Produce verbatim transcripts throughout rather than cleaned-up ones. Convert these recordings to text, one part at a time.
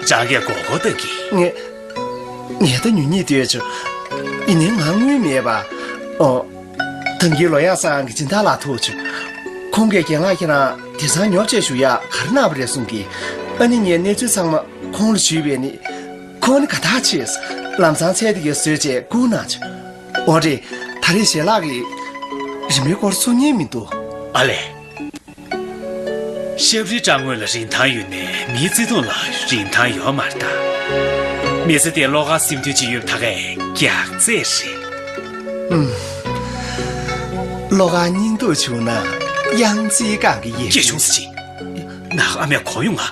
ཅང་གིས་མགོ་སྐོར་བཏང་གི། ངས། ངས་ད་ཉུང་ཉིད་ལྟོས་བྱུང་། ཡིན་ནའི་ང་དངུལ་མེད་པ། ཨོ། ཐང་གི་ལོ་ཡག་ས་གི་སྦྱིན་བདག་ལགས་ཐུག་བྱུང་། ཁོང་གིས་རྒན་ལགས་ཁྱེད་རང་དེང་སང་ཉོ་ཆ་ཞུ་ཡག་ག་རེ་གནང་བ་རེད་གསུང་གི། ཨ་ནི་ངས་གནས་ཚུལ་ཚང་མ་ཁོང་ལ་ཞུས་པས་ནི། ཁོང་ནི་དགའ་ཐག་ཆོད། ལམ་སང་ཚལ་དེ་གའི་བཟོས་བྱས་བསྐུར་གནང་བྱུང་། འོ་རེད། ད་རེས་ཞལ་ལག་གིས་རིན་མེད་སྐོར་གསུང་མཁན་མི་འདུག་ཨ་ལས། ཤབ་རི་སྦྲང་དངོས་ལ་རིན་ཐང་ཡོད་ནའི་མིའི་བརྩེ་དུང་ལ་རིན་ཐང་ཡོད་མ་རེད་ད། མི་ཚེ་འདིར་བློ་དཀར་སེམས་མཐུན་ཅིག་ཡོད་པ་ད་གའི་རྒྱགས་ཚད་རེད། ཨུམ། བློ་དཀར་སྙིང་སྡུག་བྱུང་ན་གཡང་རྩེའི་སྒང་གི་ཡེ། སྐྱིད་ཆུང་ཟེར་ཅིག་ནག་ཨ་མས་གོ་ཡོང་ང་།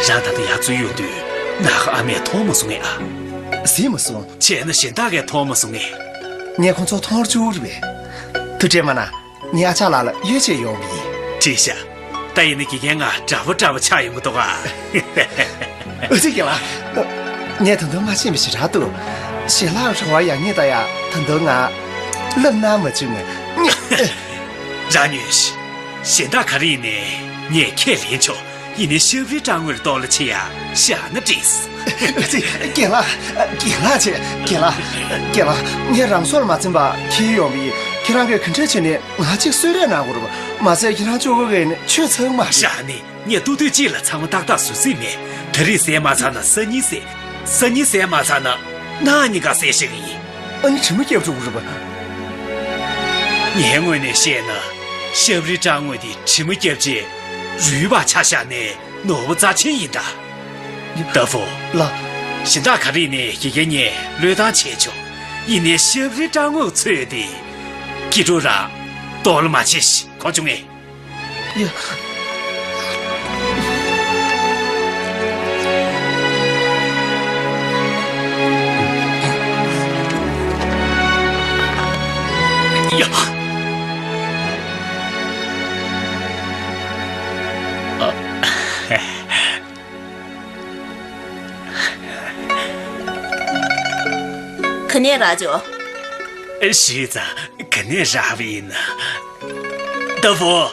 རང་ད་ལྟ་ཡར་འཛུལ་ཡོང་དུས་ནག་ཨ་མས་མཐོང་མ་སོང་ངས་ཨ། གཟིགས་མ་སོང་། བྱས་ན་གཞན་དག་གིས་མཐོང་མ་སོང་ངས། ངས་ཁོང་ཚོ་མཐོང་བཅུག་རེད་པས། ཐུགས་ཁྲལ་མ་གནང་། ངའི་ཨ་ཅག་ལགས་ལ་གཡོལ་བྱས་ཡོང་བ་ཡིན། བྲིས་ཤག་ད་ཡིན་ན་དགེ་རྒན་ང་དགྲ་བོ་འདྲ་བོ་ཆགས་ཡོང་གི་འདུག་ག་ཨ་ཙི་རྒན་ལགས། ངས་ད་དུང་མ་ཤེས་པ་ཞེ་དྲག་འདུག་ཞལ་ལག་རེ་བ་ཡག་ཉེས་ད་ཡ་ད་དུང་ང་ལབ་གནང་མ་བྱུང་ངས། རང་ཉོན་ཞིག་གཞན་དག་ག་རེ་ཡིན་ནའི་ངས་ཁས་ལེན་ཆོག་ཡིན་ནའི་ཤབ་རི་སྦྲང་དངོས་ལ་གཏོར་ལ་ཆེ་ཡ་བཞག་ན་འགྲིགས། རྒན་ལགས། རྒན་ལགས་བྱས། རྒན་ལགས། རྒན་ལགས། ངས་རང་སྲོག་ལ་མ་འཛེམས་པ་འཁྱེར་ཡོང་བ་ཡིན། ཁྱེད་རང་གིས་ག་འདྲ་བྱས་ནས་ང་གཅིག་གསོད་རེས་གནང་དགོས་རེད་པ། མ་ཟད་ཁྱེད་རང་གཅིག་པོ་གིས་ནི་ཆོད་ཚར་མ་རེད། བཞག་ནི་ངས་ཏོག་ཏོག་གཅིག་ལ་ཚང་མ་ཏག་ཏག་བཟོ་རྩིས་མེད། ད་རེས་བཟས་མ་ཚར་ན་སང་ཉིན་བཟས། སང་ཉིན་བཟས་མ་ཚར་ན་གནངས་ཉིན་ཀ་བཟས་བཞག་གི་ཡིན། ཨ་ནི་དྲི་མ་བརྒྱབ་འགྲོ་གི་རེད་པ། ངའི་ངོས་ནས་བཤད་ན། ཤབ་རི་སྦྲང་དངོས་དེ་དྲི་མ་བརྒྱབ་རྗེས་རུལ་བ་ཆ་བཞག་ནས་ནོར་བུ་རྩ་ཆེན་ཡིན་ད། ཏ་ཧྥུ། ལགས། གཞན་དག་ག་རེ་ཡིན་ནའི་དགེ་རྒན་ངས་བློས་བཏང་བྱས་ཆོག་ཡིན་ནའི་ཤབ་རི་སྦྲང་དངོས་ཚོས་དེ། སྐྱིད་སྡུག་རང་གཏོར་བརླག་མ་བྱེད་ཤིག་གོ་བྱུང་ངས། ཡ། ཡ། ཨ། ག་ནས་རག་བྱུང་། ཞུས་ཙང་ག་ནས་རག་པ་ཡིན་ན། ཏ་ཧྥུ།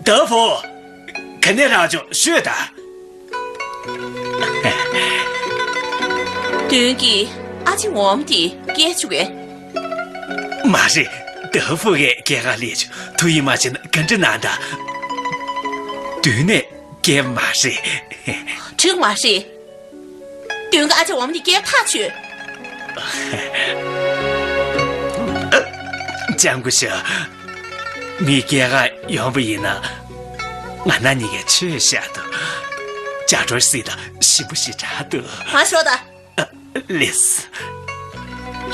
ཏ་ཧྥུ། ག་ནས་རག་བྱུང་ཤོད་ད། བདུན་གྱིས་ཨ་ཅེ་འོ་མ་དེ་བསྐྱལ་བཅུག་གས། མ་རེད། ཏ་ཧྥུ་གིས་སྐྱེལ་ག་སླེབས་བྱུང་། ཐུགས་ཡིད་མ་ཆེས་ན་བཀའ་འདྲི་གནང་དང་། བདུན་ནས་སྐྱེལ་མ་རེད། འགྲིག་མ་རེད། བདུན་གྱིས་ཨ་ཅེ་འོ་མ་དེ་བསྐྱལ་ཐག་ཆོད། ལྕམ་སྐུ་ཞབས། མི་སྐྱེལ་ག་ཡོང་བ་ཡིན་ན། ང་རང་གཉིས་ཀས་ཆོས་བཤད་དོ། ལྕགས་སྒྲོག་སྲིད་དང་ཞིམ་པོ་ཞེ་དྲག་འདུག་མ་ཤོག་ད། ཨ། ལེས།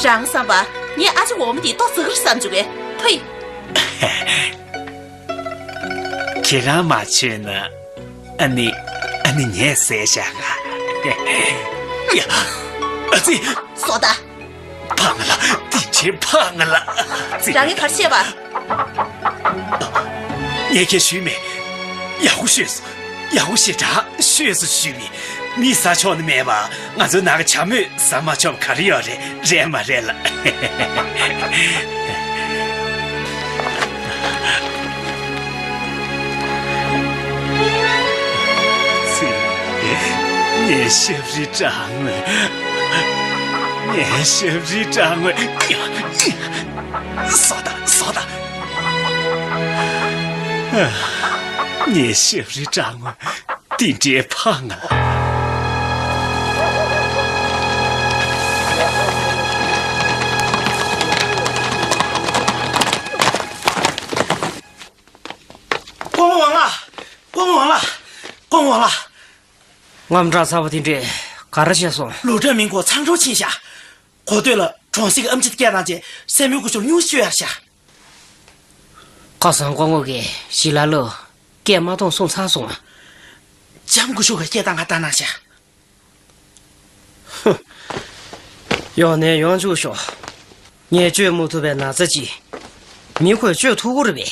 རང་བསམ་པ། ངས་ཨ་ཅེ་འོ་མ་འདི་ལྟོ་ཟ་གི་རེད་བསམ་བྱུང་བས། ཕུ་ཡི། ཁྱེད་རང་མ་མཆོད་ན། ཨ་ནི། ཨ་ནི་ངས་བཟས་བཞག་ག་ཡ། ཨ་ཙི། སོ་ད། ཕངས་ལ། དེ་ཆེ་ཕངས་ལ། ཙི། རང་གིས་ག་རེ་བཤད་པ། ངས་ཁྱེད་ཞུས་མེད། ཡག་པོ་ཤོད་སོང་། ཡག་པོ་ཞེ་དྲག་ཤོད་སོང་ཞུས་མེད། མི་ཟ་ཆོག་ནི་མེད་པ། ང་ཚོའི་ནང་གི་བྱ་མོས་ཟ་མ་ཆོག་པ་ག་རེ་ཡོད་རེད། རེད་མ་རེད་ལ། ཙི། ངའི་ཤབ་རི་སྦྲང་དངོས། ངའི་ཤབ་རི་སྦྲང་དངོས། སོ་ད། སོ་ད། ངའི་ཤབ་རི་སྦྲང་དངོས། དེ་འདྲའི་ཕངས་ལ། སྐུ་ངོ་ཝང་ལགས། སྐུ་ངོ་ཝང་ལགས། སྐུ་ངོ་ཝང་ལགས། དངངས་སྐྲག་ཚ་པོ་དེ་འདྲས་ག་རེ་བྱས་སོང་། ལུའུ་ཀྲང་མིང་གོ་ཚང་ཁྲོ་ཕྱིན་ཤག་གོ་ཐོས་ལ་གྲོང་གསེབ་ཀྱི་ཨེམ་ཆི་དེ་སྐད་བཏང་རྗེས་སྲས་མོའི་སྐུ་ཞབས་སྙུང་གཞི་བཅོས་ཡར་བཞག་ཁ་སང་སྐུ་ངོ་གིས་ཞི་ལ་ལུ་སྐད་མ་གཏོང་གསུངས་ཚར་སོང་། ལྕམ་སྐུ་ཞབས་ཀྱིས་སྐད་བཏང་ག་བཏང་གནང་ཤག་ཧུམ། ཡོང་ནས་ཡོང་བཅུག་ཤོག་ངས་བཅོས་མ་ཐུབ་པའི་ན་ཚ་ཅིག་མི་ཁོས་བཅོས་ཐུབ་ཀྱི་རེད་པས།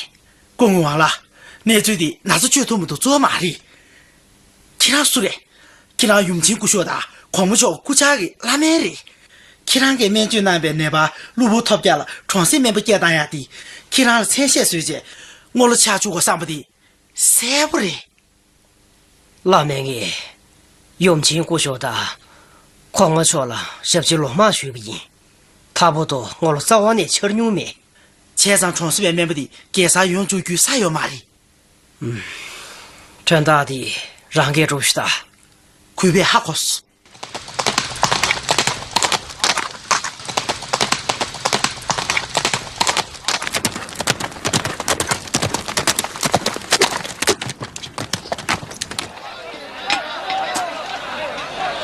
སྐུ་ངོ་ཝང་ལགས། གནས་ཚུལ་འདི་ན་ཚ་བཅོས་ཐུབ་མི་ཐུབ་གཙོ་བོ་མ་རེད། ཁྱེད་རང་སུ་རེད། ཁྱེད་རང་ཡུམ་ཆེན་སྐུ་ཞབས་དང་གོང་མ་མཆོག་སྐུ་ཕྱྭ་གི་བླ་སྨན་རེད། ཁྱེད་རང་གིས་སྨན་བཅོས་གནང་པའི་ནད་པ་གློ་བུར་ཐོལ་རྒྱག་ལ་གྲོང་གསེབ་སྨན་པ་སྐད་བཏང་ཡག་དེ། ཁྱེད་རང་ལ་མཚན་ཤས་བཟོས་རྗེས་སྔོན་ལ་ཆགས་བཅུག་དགོས་བསམ་པ་དེ་གསལ་པོ་རེད། བླ་མ་ངས་ཡུམ་ཆེན་སྐུ་ཞབས་དང་གོང་མ་མཆོག་ལ་ཞབས་ཕྱི་ལོ་མང་ཞུས་པ་ཡིན། ད་བར་དུ་ངོ་ལོག་རྩ་བ་ནས་འཆར་མྱོང་མེད། བྱས་ཙང་གྲོང་གསེབ་པའི་སྨན་པ་དེ་རྒྱལ་སར་ཡོང་བཅུག་རྒྱུའི་ས་ཡོད་མ་རེད། དོན་དག་དེ་རང་གིས་སྒྲུབ་ཤིག་དང་། གུས་པས་ཧ་གོ་སོང་།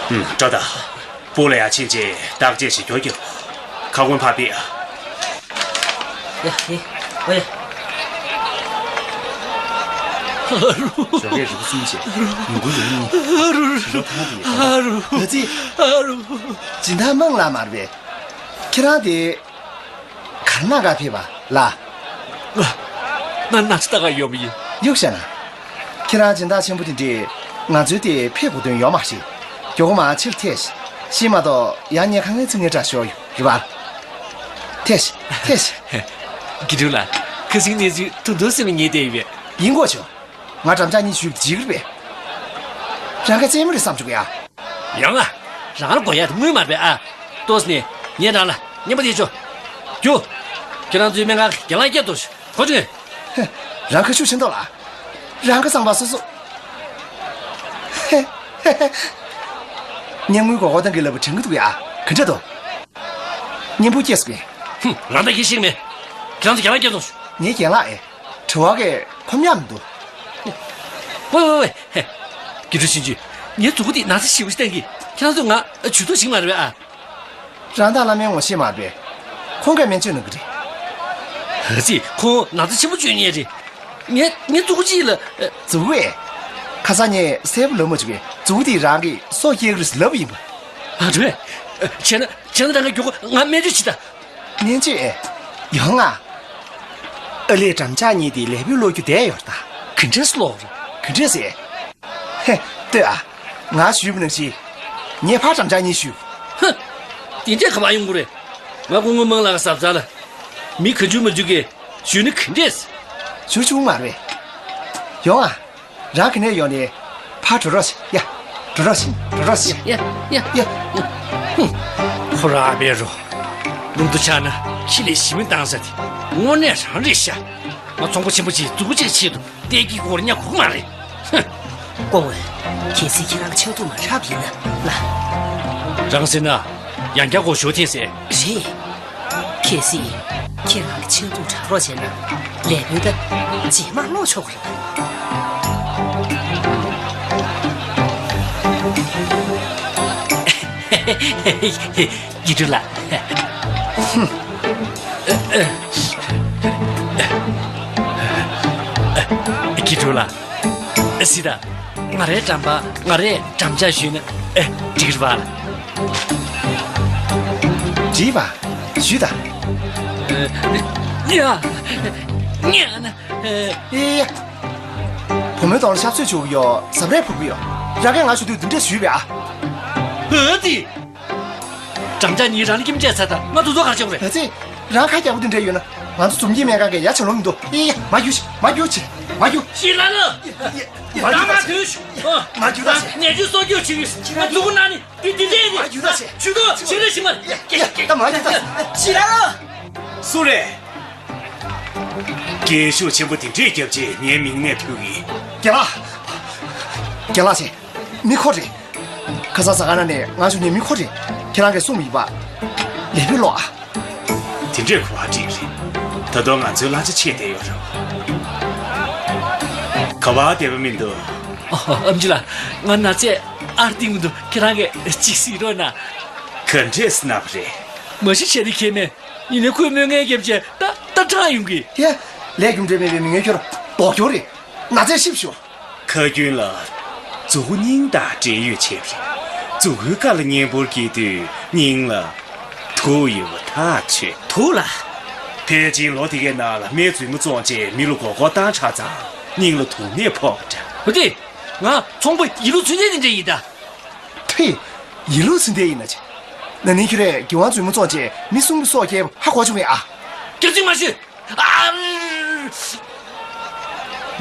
ཨུམ། སྐྲ་དང་། སྤུ་ལ་ཡ་ཕྱིན་ཆད་བརྟག་དཔྱད་བྱེད་རྒྱུ་རྒྱབ། ཁ་སྐོང་ཕར་ཕུད་ཨ། ཡ་ཡ། ཨོ་ཡ། ཞོགས་ཀས་རི་བོ་གསུམ་བྱས། ཉིན་གུང་རི་བོ་གཉིས། ཨ་རུ། རི་བོ་ཐང་དུ་ཡོད། ཨ་རུ། ཨ་ཙི། ཨ་རུ། སྦྱིན་བདག་དམངས་ལགས་མ་རེད་པས། ཁྱེད་རང་དེ། གར་ན་ག་ཕེབས་པ་ལ། ང་ང་ན་ཚ་ད་ག་ཡོད་པ་ཡིན། གཡུག་བཞག་ན། ཁྱེད་རང་སྦྱིན་བདག་ཆེན་པོ་དེ་འདྲས་ང་ཚོའི་དེ་ཕེབས་དགོས་དོན་ཡོད་མ་རེད། མགྱོགས་པོ་མར་ཕྱིར་ཐད་ཤིག་ཤེས་མ་གཏོགས་ཡང་ཉལ་ཁང་ནས་ཚིག་ངན་སྐྲག་ཤོར་ཡོད་རེད་པ། ཐད་ཤིག་ཐད་ཤིག་དགེ་ཕྲུག་ལགས། ཁ་སང་གནས་ཚུལ་ད་དུང་སེམས་ལ་ངེས་བསྡད་ཡོད་པས། ཡིན་དགོས་བྱུང་། ང་འགྲམ་ལྕག་གཉིས་གཞུས་པ་འཇིགས་རེད་པས། རང་ག་རྩེད་མོ་རེད་བསམ་བྱུང་ཡ། ཡོང་ང་། རང་ལ་དགོས་ཡ་དེ་དངུལ་མ་རེད་པས་ཨ། ཏོག་ཙམ་ནས་ངས་རང་ལ་རྔན་པ་དེ་ཆོག་རྒྱུགས། ཁྱེད་རང་ཚོའི་སྨན་ཁང་གི་རྒྱང་ལག་བརྒྱབ་འདུག་གོ་བྱུང་། ཧེ། རང་ཁ་ཤུགས་ཆེ་མདོག་ལ། རང་ཁ་གསང་པ་སོ་སོ། ཧེ། ཧེ་ཧེ། ཉན་དངུལ་གོ་གོ་ཏང་གི་ལབ་པ་དྲན་གི་འདུག་ཡ། ག་འདྲ་འདུག་སྙན་པོ་སྐྱེས་སོང་ངས། ཧུམ། རང་ད་ཁྱེད་ཤེས་མེད། ཁྱེད་རང་ཚོ་རྒྱང་ལག་བརྒྱབ་སོང་། ངའི་རྒན་ལགས་ཨེ། དྲི་བ་གས་ཁོམ་ཡག་མི་འདུག་ཝེ་ཝེ་ཝེ། ཧེ། དགེ་ཕྲུག་ཆུང་ཆུང་། ངའི་མཛུ་གུ་འདི་ན་ཚ་ཞེ་པོ་ཞིག་བསྟན་གི། ཁྱེད་རང་ཚོ་ང་ཇུས་གཏོགས་ཞིག་མ་རེད་པས་ཨ། རང་བདག་བླ་མའི་ངོ་ཤེས་མ་རེད་པས། ཁོང་གིས་སྨན་བཅོས་གནང་གི་རེད། ཨ་ཙི། ཁོང་ན་ཚ་ཆེན་པོ་བཅོས་མཁན་རེད། ངའི་ངའི་མཛུ་གུ་གཅིག་ལ། ཨ། མཛུ་གུ་ཨེ། ཁ་སང་ངས་གསལ་པོ་ལབ་མ་བྱུང་བས། མཛུ་གུ་དེས་རང་གི་སྲོག་སྐྱེལ་གི་རེད་ཟེར་ལབ་པ་ཡིན་པ། ཨ། རེད། བྱས་ན་བྱས་ན་རང་གིས་མགྱོགས་པོ་ང་སྨན་བཅོས་བྱེད་དང་། སྨན་བཅོས་ཨེ། ཡོང་ང་། ཨ་ལས། འགྲམ་ལྕག་གཉིས་དེ་ལེགས་པོ་སློག་རྒྱུ་བསྡད་ཡོད་ད། ག་འདྲས་སློག་རེད། ག་འདྲས་ཟེར། ཧེ། ལྟོས་ཨ། ང་ཞུས་པ་ནང་བཞིན། ངས་ཕར་འགྲམ་ལྕག་གཉིས་གཞུས། ཧུ། དེ་འདྲས་ག་པར་ཡོང་གི་རེད། ང་སྐུ་ངོ་དམངས་ལགས་ཀྱི་གཟབ་གཟབ་ལ། མི་གང་བྱུང་མང་བྱུང་གིས་གཞུས་ན་ག་འདྲས། གཞུ་བཅུག་མ་རེད། ཡོང་ཨ། རང་ག་ནས་ཡོང་ནས་ཕར་འགྲོ་རོགས་ཤིག་ཡ། འགྲོ་རོགས་ཤིག་འགྲོ་རོགས་ཤིག་ཡ། ཡ། ཡ། ཧུམ། ཁོ་རང་ཨ་ཕའི་རོ། ལུང་དུ་ཆགས་ན་ཁྱི་ལས་ཞི་མི་བཏང་ས་དེ་དངོས་གནས་རང་རེད་ཤག་ང་ཚོང་པ་ཆེན་པོ་ཅིག་མཛུ་གུ་གཅིག་ཆེད་དུ་ཏེ་གི་སྒོར་ཉ་གུག་མ་རེད། ཧུམ། སྐུ་ངོ། གལ་སྲིད་ཁྱེད་རང་ཕྱག་ཐུག་མ་རག་པ་ཡིན་ན་ལ། རང་ཟེར་ན་ཡང་བསྐྱར་སྒོར་ཞོ་འཐེན་ཟེར། རེད། གལ་སྲིད་ཁྱེད་རང་གི་ཕྱག་ཐུག་རག་རོགས་བྱས་ན་ལས་བུན་ད་རྗེས་མ་སློག་ཆོག་གི་རེད། དགེ་ཕྲུག་ལགས། དགེ་ཕྲུག་ལགས། སི་ད། ང་རའི་འགྲམ་པ། ང་རའི་འགྲམ་ལྕག་གཞུས་ན་ཨེ་འགྲིག་རེད་པ། འགྲིག་པ། གཞུས་དང་། ཡ། ཡ། ཡ། བུ་མོའི་གདོང་ལ་ཤ་ཚོད་བྱུག་གི་ཡོད། ཟ་འབྲས་ཕོག་གི་ཡོད། རང་གིས་ང་གཞུ་དུས་འདི་འདྲས་གཞུས་པས་ཨ། ཨ་ཙི། འགྲམ་ལྕག་གཉིས་རང་ལ་སྐྱེམས་བཅས་ཚར་དང་། ང་དུས་ཚོད་ག་རེ་བྱེད་དགོས་རེད། ཨ་ཙི། རང་ཁ་རྒྱག་པོ་འདི་འདྲས་ཡོད་ན་ང་ཚོ་འཛུམ་གྱིས་སྨན་ཁང་གི་ཡ་ཆ་ལོ་མི་འདུག་ཨེ་ཡ། མ་རྒྱུགས་ཤིག་མ་རྒྱུགས་ཤིག་མ་རྒྱུགས། ཞིག་ལ་ལ། མ་རྒྱུགས་ད་ཤིག་མ་རྒྱུགས་ད་ཤིག་ནས་ཇུས་གསོག་རྒྱུ་བྱེད་ཀྱི། ང་གཟུགས་པོ་ནང་ནས་འདི་འདི་འདྲས་རེད། མ་རྒྱུགས་ད་ཤིག་ཇུས་གཏོགས་བྱེད་རེས་ཤིག་མ། ཡ་ཡ། ད་མ་རྒྱུགས་ད་ཤིག་ཞིག་ལ་ལ། སུ་རེད། རྒན་ཤོས་ཆེན་པོ་དེ་འདྲས་རྒྱབ་རྗེས་ངའི་མིང་ནས་ཐུག་གི། རྒན་ལགས། རྒན་ལགས་ཆེ། མི་ཁོ་རེད། ཁ་སང་ཟ་ཁང་ནང་ནས་ང་ཞུ་ནས་མི་ཁོ་རེད། ཁྱེད་རང་གིས་གསུངས་པ་ཡིན་པ། ལས་ཕུད་ལོག་ཨ། དེ་འདྲས་གོ་བ་འགྲིག་རེད། ད་དུང་ང་ཚོའི་གླ་ཆ་ཆད་བསྡད་ཡོད་རེད། ག་བ་བསྡད་པ་མི་འདུག་ཨ་ཅེ་ལགས། ང་ན་ཚས་ཨར་ཏིང་མི་འདུག་ཁྱེད་རང་གིས་ཅིག་གཟིགས་རོགས་གནང་། ག་འདྲས་སྣབས་རེད། མ་གཞི་བྱས་ཏེ་ཁྱེད་མེད། ཡིན་ནའི་ཁོས་མོས་ངའི་རྒྱབ་ཆེ་ད་ད་དྲག་ཡོང་གི། ཧེ། ལས་རྒྱུ་འབྲས་མེད་པའི་མི་ངན་ཁྱོད་ལྡོག་ཁྱོད་རེད། ན་ཚས་ཤི་ཤོག་ཁ་རྒྱུན་ལ། མཛུ་གུ་སྙིང་དང་འབྲེལ་ཡོད་བྱས་པ་རེད། མཛུ་གུའི་ཁ་ལ་གཉན་འབུར་སྐྱེས་དུས་སྙིང་ལ་དུག་ཡོད་པ་ཐག་ཆོད། དུག་ལ། ཕལ་ཆེར་ལོ་དེ་གའི་ནང་ལ་སྨན་རྫུན་མ་བཙོངས་རྗེས་མི་ལ་མགོ་སྐོར་བཏང་དྲགས་ཙང་སྙིང་ལ་དུག་ནད་ཕོག་པ་འདྲ། འོ་དེ། ང་ཚོང་པ་ཡིན་ལུགས་ཚུལ་ལྡན་དེ་འདྲ་ཡིན་ད། ཕེ། ཡིན་ལུགས་ཚུལ་ལྡན་ཡིན་ན་ཆེ། ན་ནིང་ཁྱོད་རས་དགེ་དབང་རྫུན་མ་བཙོངས་རྗེས་མི་གསུམ་གྱི་སྲོག་སྐྱེལ་བ་ཧ་གོ་བྱུང་བས་ཨ། སྐྱག་རྫུན་མ་ཤོད། ཨ།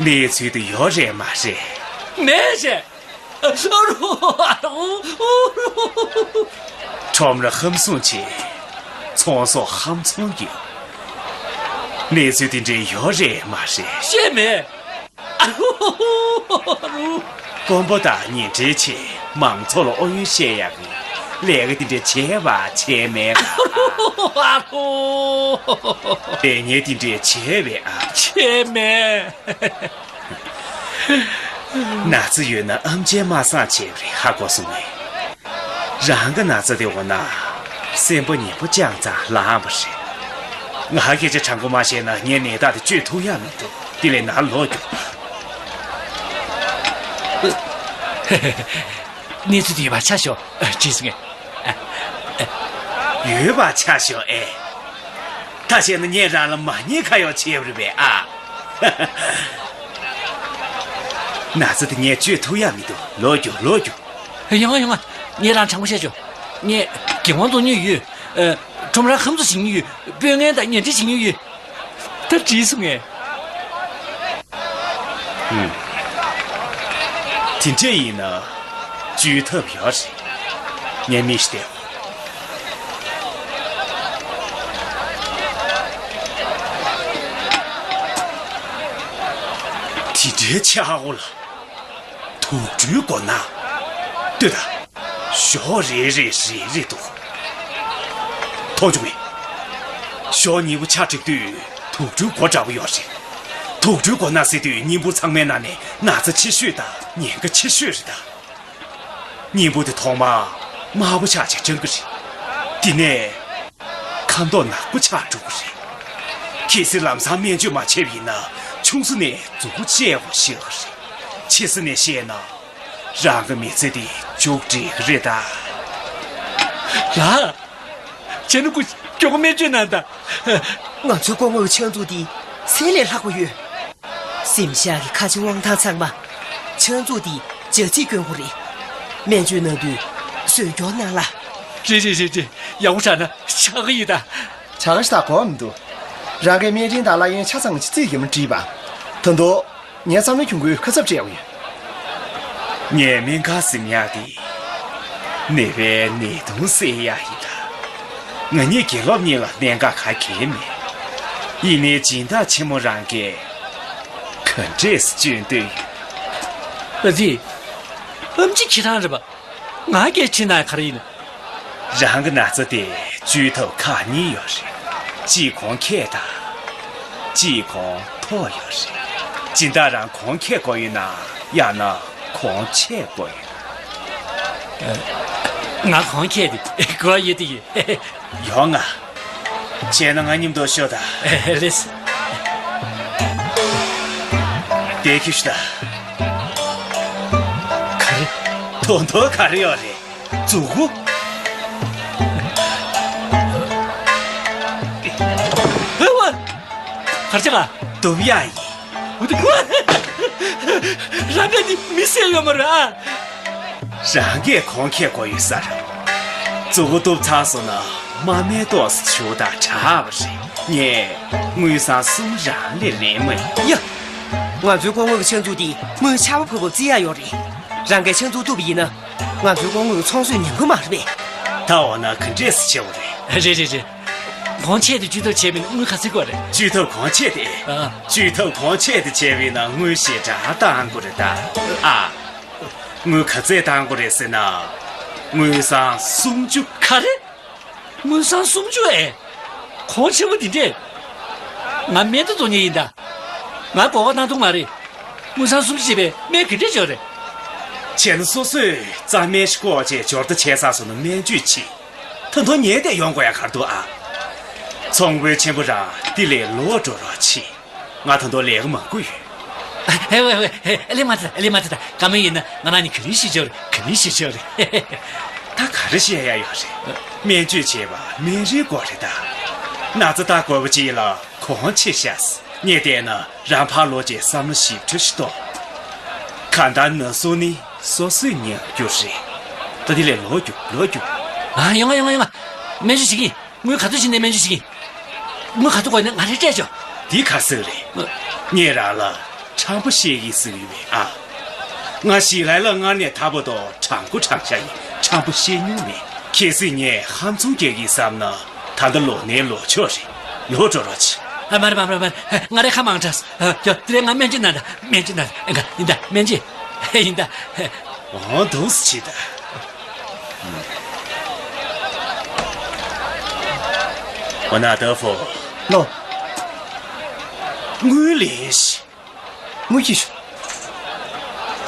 གནས་ཚུལ་དེ་ཡོད་རེད་མ་རེད། མེད་ཤེས། ཁྲོམ་ར་ཧམ་བཟུང་བྱས། ཚོང་ཟོག་ཧམ་ཚོང་བརྒྱབ། གནས་ཚུལ་དེ་འདྲའི་ཡོད་རེད་མ་རེད། ཤེས་མེད། དཀོན་པོ་དང་ཉེ་འབྲེལ་བྱས། མང་ཚོགས་ལ་ཨོ་ཡོན་བཤད་ཡག་གི་ལས་ཀ་དེ་འདྲ་བྱས་པ་བྱས་མེད་ལ། ལས་ངན་དེ་འདྲ་བྱས་པས་ཨ། བྱས་མེད། ན་ཚ་ཡོད་ན་ཨམ་ཆིའི་མ་སངས་བྱས་པ་རེད། ཧ་གོ་སོང་ངས། རང་གི་ན་ཚ་དེ་འོ་ན་སེམས་པ་ཉེ་པོ་ཅང་ཙང་ལངས་པ་རེད། ང་སྐད་ཆ་དྲང་པོ་མ་བཤད་ན་ངས་ནད་རྟགས་དེ་བཅོས་ཐུབ་ཡག་མི་འདུག་དེ་ལས་ནར་ལོག་རྒྱུ། གནས་ཚུལ་དེ་ཡོད་པ་ཆ་ཞོག་ཅེས་ངས། ཡོད་པ་ཆ་ཞོག་ཨེ། ད་བཤད་ན་ངས་རང་ལ་མ་ཉེས་ཁ་གཡོག་བྱས་པ་རེད་པས་ཨ། ན་ཚ་དེ་ངས་བཅོས་ཐུབ་ཡག་མི་འདུག་ལོག་རྒྱུ། ལོག་རྒྱུ། ཡོང་ང་ཡོང་ང་། ངས་རང་དྲང་པོ་བཤད་ཆོག་ངས་རྒྱལ་དབང་རྫོང་ཉུལ་ཡོད། ཁྲོམ་ར་ཧམ་བཟུང་བྱེད་ཉུལ་ཡོད། དཔོན་ངན་དང་ཉེ་འབྲེལ་བྱེད་ཉུལ་ཡོད། ད་བྲིས་སོང་ངས། ཧུམ། དེ་འདྲ་ཡིན་ན་བཅོས་ཐབས་ཡོད་རེད། ངས་མི་ཞིག་བསྟན། དེ་འདྲའི་ཆག་སྒོ་ལ། དུག་སྦྲུལ་མགོ་ནག་ལྟོས་དང་། ཞོགས་རེ་རེ་རེ་རེ་འདུག་མཐོང་བྱུང་ངས། ཞོགས་ཉིན་གུང་ཆ་འགྲིག་དུས་དུག་སྦྲུལ་མགོ་འདྲ་པོ་ཡོད་རེད། དུག་སྦྲུལ་མགོ་ནག་ཟེར་དུས་གཉེན་པོ་ཚང་མའི་ནང་ནས་ན་ཚ་ཆེ་ཤོས་དང་ཉེན་ཁ་ཆེ་ཤོས་རེད་ད། གཉེན་པོ་དེ་ཐོག་མར་དམར་པོ་ཆགས་བྱས་སྐྲག་གི་རེད། དེ་ནས་ཁ་མདོག་ནག་པོ་ཆགས་འགྲོ་གི་རེད། གལ་སྲིད་ལམ་སང་སྨན་བཅོས་མ་བྱས་པ་ཡིན་ན་ཆུང་ས་ནས་མཛུ་གུ་བཅད་དགོས་ཤེས་ཀྱི་རེད། ཆེ་ས་ནས་བཤད་ན། རང་གི་མི་ཚེ་འདི་མཇུག་སྒྲིལ་གི་རེད་ད། ལགས། བྱས་ན་ཁོ་མགྱོགས་པོ་སྨན་བཅོས་གནང་དང་། ང་ཚོའི་སྐུ་ངོ་གི་ཕྱག་མཛུབ་འདི་གསེར་ལས་ལྷག་པོ་ཡོད། གཟིམ་ཤག་གི་ཁ་ཆེ་དབང་ཐང་ཚང་མ་ཕྱག་མཛུབ་འདི་ལྗགས་ཕྱིས་སྐྱོན་དགོས་རེད། སྨན་བཅོས་གནང་དུས་ཟོན་སྐྱོར་གནང་ལ། རེད་རེད་རེད་རེད། ཡག་པོ་དྲག་ན་ཆག་གི་ཡིན་ད། ཆག་གི་ཞིག་ད་གོ་མི་འདུག་རང་གིས་སྨན་རིན་དང་གླ་ཡོན་ཆ་ཚང་ཅིག་རྩིས་ཡིན་མ་བྲིས་པ། ད་དུང་། ངས་བསམ་བློ་གྱོང་གུན་ཁ་གསབ་སྤྲད་ཡོད། ངས་སྨན་ཁང་ཟིན་ཡག་དེ། ནད་པའི་ནད་གདོན་སེལ་ཡག་ཡིན་ད། ང་གཉིས་དགེ་སློབ་གཉིས་ལ་གནད་འགག་ག་གེ་མེད། ཡིན་ནའི་སྦྱིན་བདག་ཆེན་མོ་རང་གིས་ག་འདྲས་སེ་སྐྱོན་འདོད་ཡོད། ཨ་ཙི། ཨམ་ཆི་ཁྱེད་རང་རེད་པ། ང་སྐད་ཆེ་ན་ག་རེ་ཡིན། རང་གི་ན་ཚ་དེ་བཅོས་ཐབས་ཁག་གཉིས་ཡོད་རེད། གཅིག་གོང་ཁེ་དང་། གཅིག་གོང་མཐོ་ཡོད་རེད། སྦྱིན་བདག་རང་གོང་ཁེ་དགོས་ཡོད་ན་ཡང་ན་གོང་ཆེ་དགོས་ཡོད། ང་གོང་ཁེ་དེ་དགོས་ཡོད་དེ་ཡིན། ཡོང་ང་། བྱས་ན་ང་མཉམ་དུ་ཤོག་དང་། ལེས། དེ་ཁྱོད་ཤོག་དང་། ག་རེ། དོན་དག་ག་རེ་ཡོད་རེད། མཛུ་གུ། ཨེ་ཝ། གར་ཆག་ག་སྡུག་ཡག་ཡིན། རང་ག་འདི་མི་སེ་ཡོད་མ་རེད་ཨ། རང་གིས་གོང་ཁེ་དགོས་ཡོད་ས་རེད། མཛུ་གུ་གཏུབ་ཚར་སོང་ན་མ་སྨད་ཏོག་ཙམ་ཞུ་དང་དྲག་པ་རེད། ངས་དངུལ་སྲང་གསུམ་རང་ལས་ལེན་མ་ཡིན། ཡ། ང་ཚོའི་སྐུ་ངོ་གི་ཕྱག་མཛུབ་འདི་དངུལ་ཆར་པ་བབས་བབས་བརྩི་ཡག་ཡོད་རེད། རང་གིས་ཕྱག་མཛུབ་གཏུབ་པ་ཡིན་ན། ང་ཚོའི་སྐུ་ངོ་གི་ཚོང་སོས་ཉམས་ཀྱི་མ་རེད་པས། ད་འོ་ན་ག་འདྲས་སེ་བྱེད་དགོས་རེད། རེད་རེད་རེད། གོང་ཆེ་དེ་བཅོས་ཐབས་བྱས་པ་ཡིན་ན་དངུལ་ག་ཚོད་དགོས་རེད། བཅོས་ཐབས་གོང་ཆེ་དེ། ཨ། བཅོས་ཐབས་གོང་ཆེ་དེ་བྱས་པ་ཡིན་ན་དངུལ་ཞེ་དྲག་བཏང་དགོས་རེད་ད། ཨ། དངུལ་ག་ཚོད་བཏང་དགོས་རེད་ཟེར་ན། དངུལ་སྲང་སུམ་ཅུ། ག་རེ། དངུལ་སྲང་སུམ་ཅུ་ཨེ། གོང་ཆེན་པོ་འདི་འདྲས། ང་སྨན་བདག་རྫོང་ཉིད་ཡིན་ད། ང་གོ་བ་གནང་ཐུབ་མ་རེད། དངུལ་སྲང་སུམ་ཅུ་བྱས་པའི་སྨན་ག་འདྲས་འཇོག་རེད། བྱས་ན་སོ་སོས་རྩྭ་སྨན་ཞིག་བཀོག་བྱས་འབྱོར་ཐོ་ཆད་ཚར་སོང་ན་སྨན་བཅོས་བྱེད། ད་དུང་ཉལ་བསྡད་ཡོང་དགོས་ཡ་ག་རེ་འདུག་ཨ། ཚོང་དཔོན་ཆེན་པོ་རང་འདི་ལས་ལོག་འགྲོ་རོགས་བྱེད། ང་ད་དུང་ལས་ཀ་མང་པོ་ཡོད། ཧེ་ཝེ་ཝེ་ཧེ། ལེ་མ་ཐི་ད། ལེ་མ་ཐི་ད། བཀའ་མོལ་ཡིན་ན་ང་རང་ནི་ག་ལེ་ཤེས་ཆོག་རེད། ག་ལེ་ཤེས་ཆོག་རེད། ད་ག་རེ་བཤད་ཡ་ཡོད་རེད། སྨན་བཅོས་བྱས་པ་སྨན་རིན་དགོས་རེད་ད། ན་ཚ་ལྟ་དགོས་པ་ཅིག་ལ་གོང་ཆེ་ཤག་ངས་བལྟས་ན་རང་ཕར་ལོག་བྱས་བསམ་བློ་ཞིབ་ཕྲ་ཞིག་གཏོང་། གང་ལྟར་ན་ཟུག་ནི་སོ་སོས་མྱོང་རྒྱུ་རེད། ད་དེ་ལས་ལོག་རྒྱུག་ལོག་རྒྱུག་ཨ། ཡོང་ང་ཡོང་ང་ཡོང་ང་། སྨན་བཅོས་བྱེད་ཀྱི། དངུལ་ག་ཚོད་བྱིན་ནས་སྨན་བཅོས་བྱེད་ཀྱི། དངུལ་ག་ཚོད་དགོས་ན་ང་རས་སྤྲད་ཆོག་འདི་ག་ཟེར་རེད། ངས་རང་ལ་དྲང་པོ་བཤད་ཀྱི་ཟེར་གྱི་ཡོད་པས་ཨ། ང་ཞི་ལའི་ལ་སྔར་ནས་ད་བར་དུ་དྲང་པོ་དྲང་བཞག་ཡིན། ཕྲང་པོ་བཤད་མྱོང་མེད། གལ་སྲིད་ངས་ཧམ་བཙུན་རྒྱག་གི་བསམ་ན། ད་ལྟ་ལོག་ནས་ལོག་ཆོག་རེད། ལོག་འགྲོ་རོགས་གྱིས། ཨ། མ་རེད། མ་རེད། མ་རེད། ང་རེད། ཁ་མང་དྲགས་སོང་། ཨ། ཡོ། དེ་རིང་ང་སྨན་བཅོས་གནང་དང་། སྨན་བཅོས་གནང་དང་། ཡིན་ད། སྨན་བཅོས་ཡིན་ད། འོང་འདུག་སེ་བྱེད་ད། འོ་ན་ཏེ་ཧྥུ། ལོ། དངུལ་ལེན་ཞིག་དངུལ་གྱིས་ཤོག་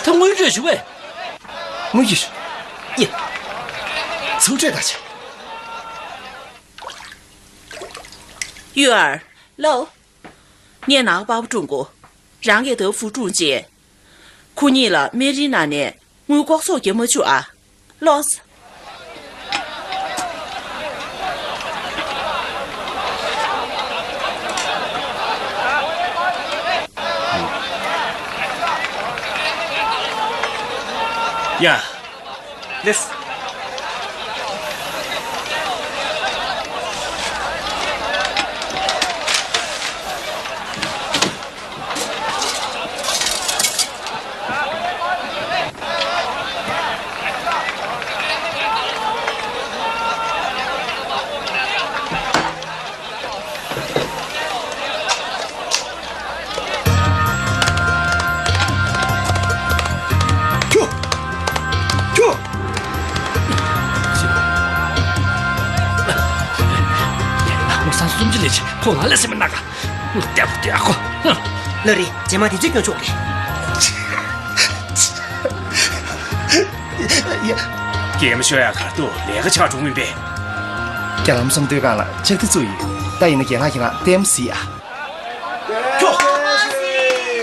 ད་དངུལ་སྤྲོད་ཞུ་བས། དངུལ་གྱིས་ཤོག་ཡེ། ཚུར་སྤྲོད་ད་ཆ། ཡུ་ཨར། ལོ། ངས་ནང་པ་པ་ཀྲུང་གོ། རང་གིས་ཏེ་ཧྥུ་ཀྲུང་ཅེ། ཁོ་གཉིས་ལ་སྨན་རིན་ནང་ནས་དངུལ་ལྐོག་ཟ་རྒྱག་མ་བཅུག་ཨ། ལོས། ཡ། ལེས། ཁྱོ། ཁྱོ། ཁོང་སང་སུམ་ཅུ་ལས་ཆེ། ཁོང་ང་ལ་སེམས་མ་ན་ག་ལྟད་པོ་ལྟོས་ཨ་ཁོ། ལ་རེ། རྗེས་མ་དེ་ཚོས་སྐྱོན་ཆོག་རེད། ཡ། སྐྱེས་མ་ཤོར་ཡ་གར་དུ་ལས་ཀ་ཆགས་འགྲོ་མིན་པས། རྒྱ་ལམ་སུམ་མདོའི་སྒང་ལ་ལྕགས་རྟ་བཙུགས་ཡོད། ད་ཡིན་ན་རྒན་ལགས་ཁྱེད་རང་ལྟད་མོ་གཟིགས་ཨ། ཁྱོ།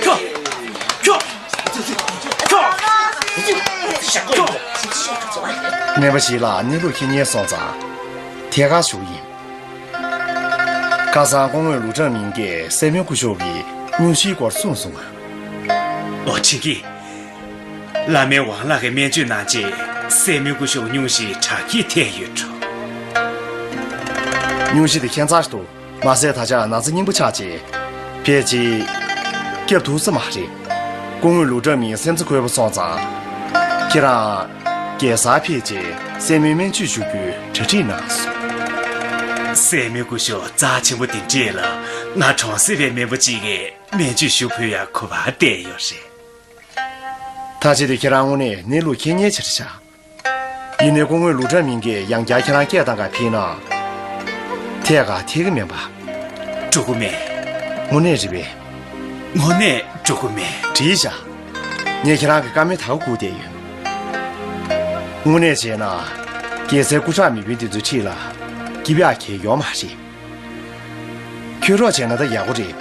ཁྱོ། ཁྱོ། ཁྱོ། སྨན་པ་ཞིག་ལ་གནས་ལུགས་མཁྱེན་མཁན་སོང་ཙང་། ཐད་ཀར་ཞུ་གི་ཡིན། ཁ་སང་སྐུ་ངོ་ལུའུ་ཀྲང་མིང་གིས་སྲས་མོ་སྐུ་ཞབས་ཀྱི་སྙུང་གཞིའི་སྐོར་གསུངས་སོང་ང་། ཨོ། ཁྲིན་ཀི། བླ་སྨན་ཝང་ལགས་ཀྱིས་སྨན་བཅོས་གནང་རྗེས་སྲས་མོ་སྐུ་ཞབས་སྙུང་གཞི་དྲག་སྐྱེད་ཐེབས་ཡོད་འགྲོ། སྙུང་གཞི་དེ་ཁྱད་མཚར་ཞིག་འདུག་མ་ཟད་ད་ཆ་ན་ཚ་སྙིང་པོ་ཆགས་རྗེས་ཕལ་ཆེར་སྐྱབས་ཐུབ་ས་མ་རེད། སྐུ་ངོ་ལུའུ་ཀྲང་མིང་སེམས་འཚབ་ཁུལ་པོ་སོང་ཙང་། ཁྱེད་རང་རྒྱལ་སར་ཕེབས་རྗེས་སྲས་མོའི་སྨན་བཅོས་ཞུ་རྒྱུའི་གྲ་སྒྲིག་གནང་སོང་། སྲས་མོ་སྐུ་ཞབས་རྩ་ཆེན་པོ་དེ་འདྲས་ལ་ང་གྲོང་གསེབ་པའི་སྨན་པ་གཅིག་གིས་སྨན་བཅོས་ཞུ་ཕོད་ཡ་གོ་བ་བསྟན་ཡོད་རེད། ད་ཆ་དེ་ཁྱེད་རང་དངོས་གནས་གནས་ལུགས་མཁྱེན་མཁན་ཆེ་དྲགས་ཤག་ཡིན་ནའི་སྐུ་ངོ་ལུའུ་ཀྲང་མིང་གིས་ཡང་བསྐྱར་ཁྱེད་རང་སྐད་བཏང་ག་ཕེབས་ན། ཐད་ཀར་ཐད་ཀྱི་མིན་པ། འགྲོ་གི་མེད། དངོས་གནས་རེད་པས། དངོས་གནས་འགྲོ་གི་མེད། འགྲིག་བཞག་ངས་ཁྱེད་རང་གི་བཀའ་མོལ་ད་ག་སྒུག་བསྡད་ཡོད། དངོས་གནས་བྱས་ན། རྒྱལ་སའི་སྐུ་དྲག་མི་དཔོན་འདི་ཚོའི་འཁྲིས་ལ་སྐྱིད་པ་ཡ་གང་ཡང་ཡོད་མ་རེད། ཁྱོད་རོགས་བྱས་ན་ད་ཡག་པོ་རེད།